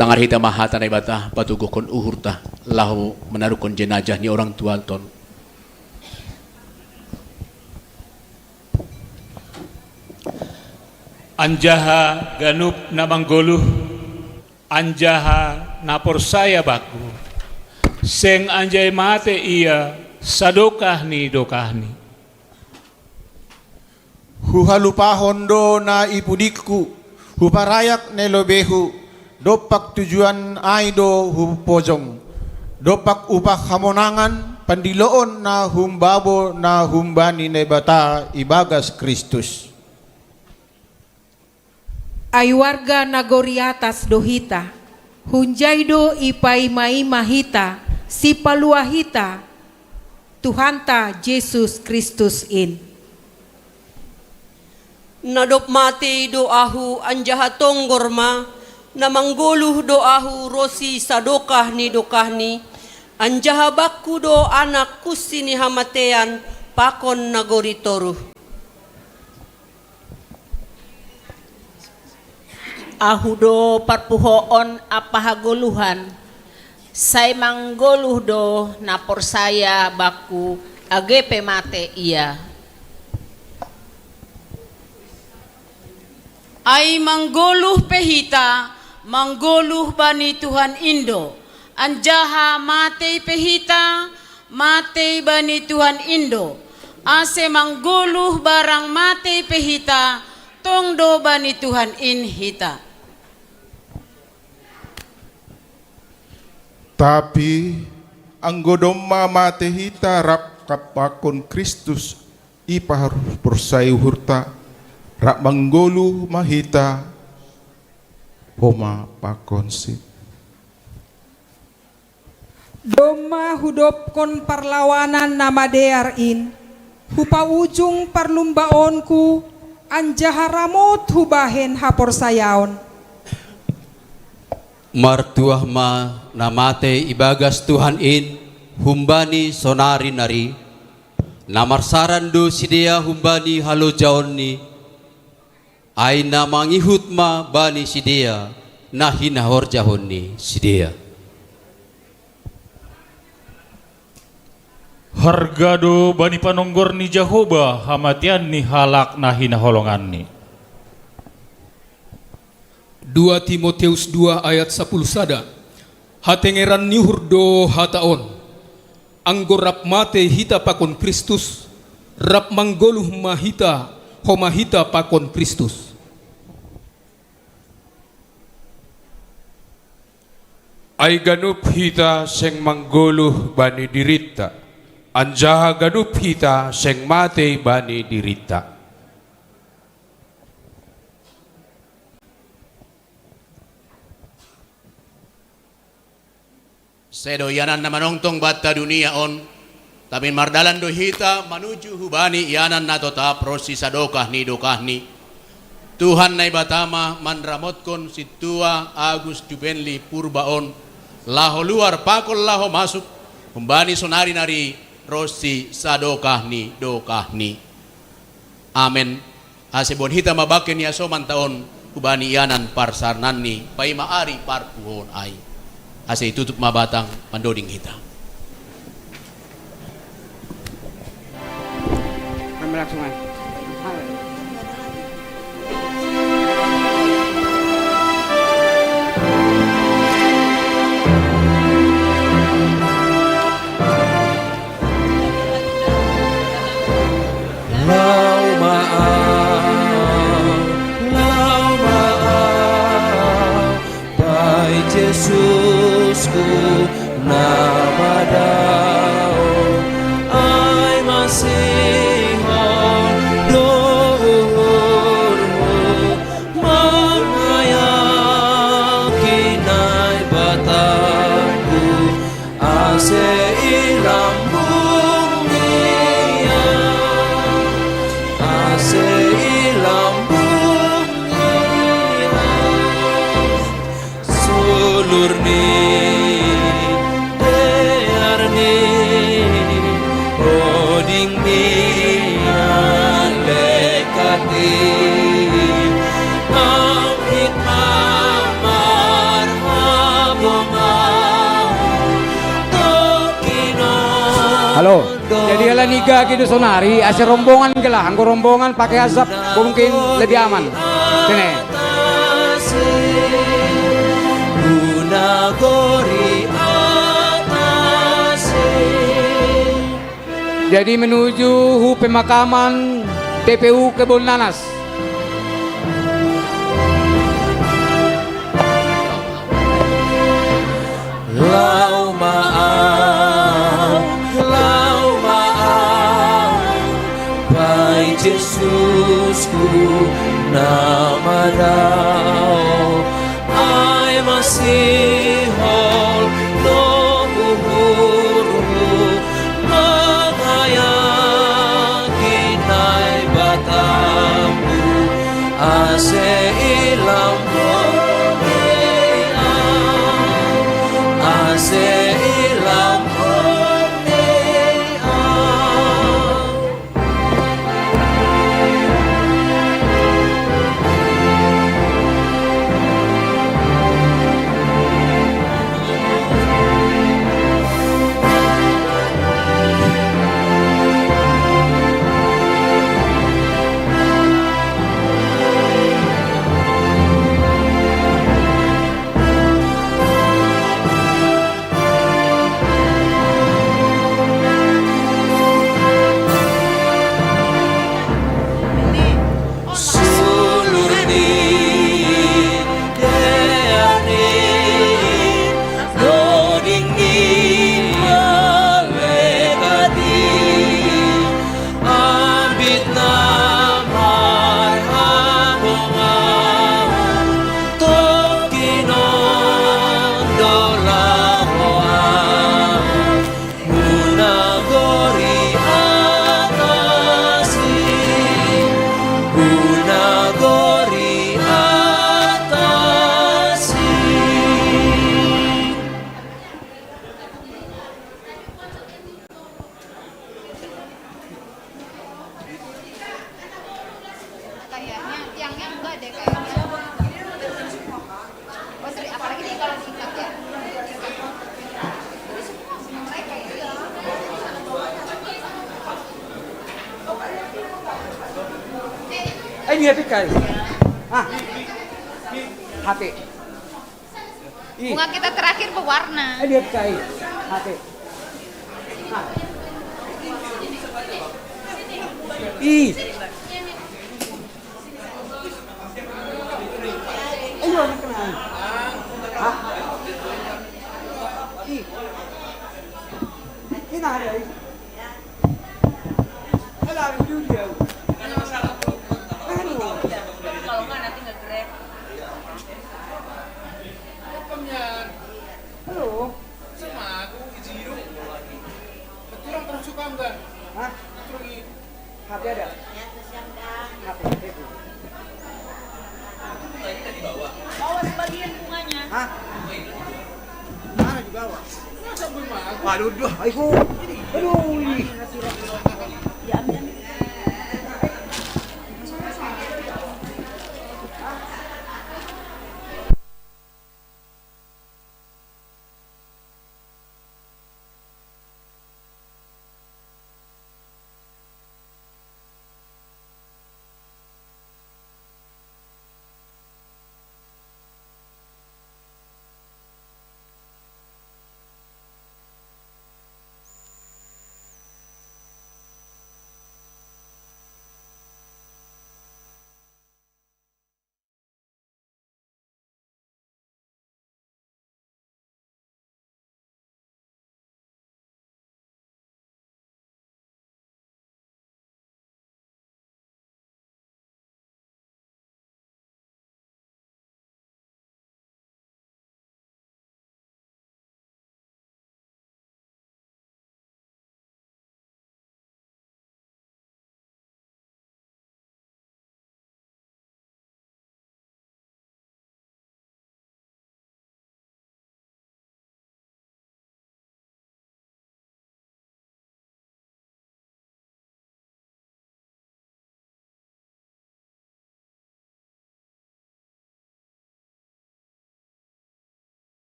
Tangar hita ma hata Naibata, patuguhkon uhurta, laho manaruhkon jenajah ni orang tuaton. Anjaha ganup na manggoluh, anjaha na porsaya Bakku, seng anjai matei ia sadokah ni dokahni. Huhalupahon do na ipudingku, huparayak na i lobeihu, dompak tujuan ai do hupojong, dompak upah hamonangan, pandiloon na humbabo na humbani Naibata ibagas Kristus. Ai warga nagori atas do hita, hunjai do ipaimaima hita Sipaluah hita, Tuhanta Jesus Kristus in. Na dob matei do ahu anjaha tonggor ma, na manggoluh do ahu ronsi sadokah ni dokahni, anjaha Bakku do anak kunsi ni hamateian pakon nagori toruh. Ahu do parpuhoon ampa hagoluhan, sai manggoluh do na porsaya Bakku, age pe matei ia. Ai manggoluh pe hita, manggoluh bani Tuhan in do, anjaha matei pe hita, matei bani Tuhan in do, ase manggoluh barang matei pe hita, tong do bani Tuhan in hita. Tapi anggo domma matei hita rap pakon Kristus, ipaporsaya uhurta, rap manggoluh ma hita homa pakonSi. Domma hudobkon parlawanan na madear in, hupaujung parlumbaonku, anjaha ramot hubahen haporsayaon. Martuah ma na matei ibagas Tuhan in humbani sonari nari, na marsaran do sidea humbani halojaonni, ai na mangihut ma bani sidea na hinahorjahon ni sidea. Harga do bani panonggor ni Jahowa hamateian ni halak na hinaholonganni. Dua Timoteus dua ayat sapuluh sada. Hatengeran ni uhur do hata on. Anggo rap matei hita pakon Kristus, rap manggoluh ma hita homa hita pakon Kristus. Ai ganup hita seng manggoluh bani dirinta, anjaha ganup hita seng matei bani dirinta. Sedo ianan na manongtong banta dunia on, tapi mardalan do hita manuju hubani ianan na totap ronsi sadokah ni dokahni. Tuhan Naibata ma manramotkon sintua Agus Jubenli Purba on, laho luar pakon laho masuk, humbani sonari nari ronsi sadokah ni dokahni. Amen. Ase boan hita ma bangke ni asomanta on hubani ianan parsarananni, paima ari parpuhoon ai. Ase itutup ma batang mandoding hita. Kami langsung ai. Lau ma au, lau ma au, bai Jesusku na madaoh, ai masihol do uhurhu mangayaki Naibatangku. Ase i lambung ni au, ase i lambung ni au, sulur ni dear ni, doding ni malekat i, ambit ma marhabong au. Halo. Jadi ala ni gage do sonari, ase rombongan gelah, anggo rombongan pakai azab mungkin lebih aman. Sini. Jadi menuju hu pemakaman T P U Kebon Nanas. Lau ma au, lau ma au, bai Jesusku na madaoh, ai masihol do uhurhu mangayaki Naibatangku. Ase i lambung ni au, ase i lambung ni au. Sulur ni dear ni, doding ni malekat i, ambit na marhabong au, tongkin on do laho au. Hu nagori atas i, hu nagori atas i. Kayaknya tiangnya enggak deh kayaknya. Oh, seri-, apalagi nih kalau diikat ya. Eh, ini H P kai. Ah. H P. Ih. Bunga kita terakhir berwarna. Eh, lihat kai. H P. Ah. Ih. Ayo, anak kenal. Hah? Ih. Ini ada, ih. Alah, itu dia. Aduh. Kalau nggak, nanti nge-grab. Halo. Aduh, aduh, ayo.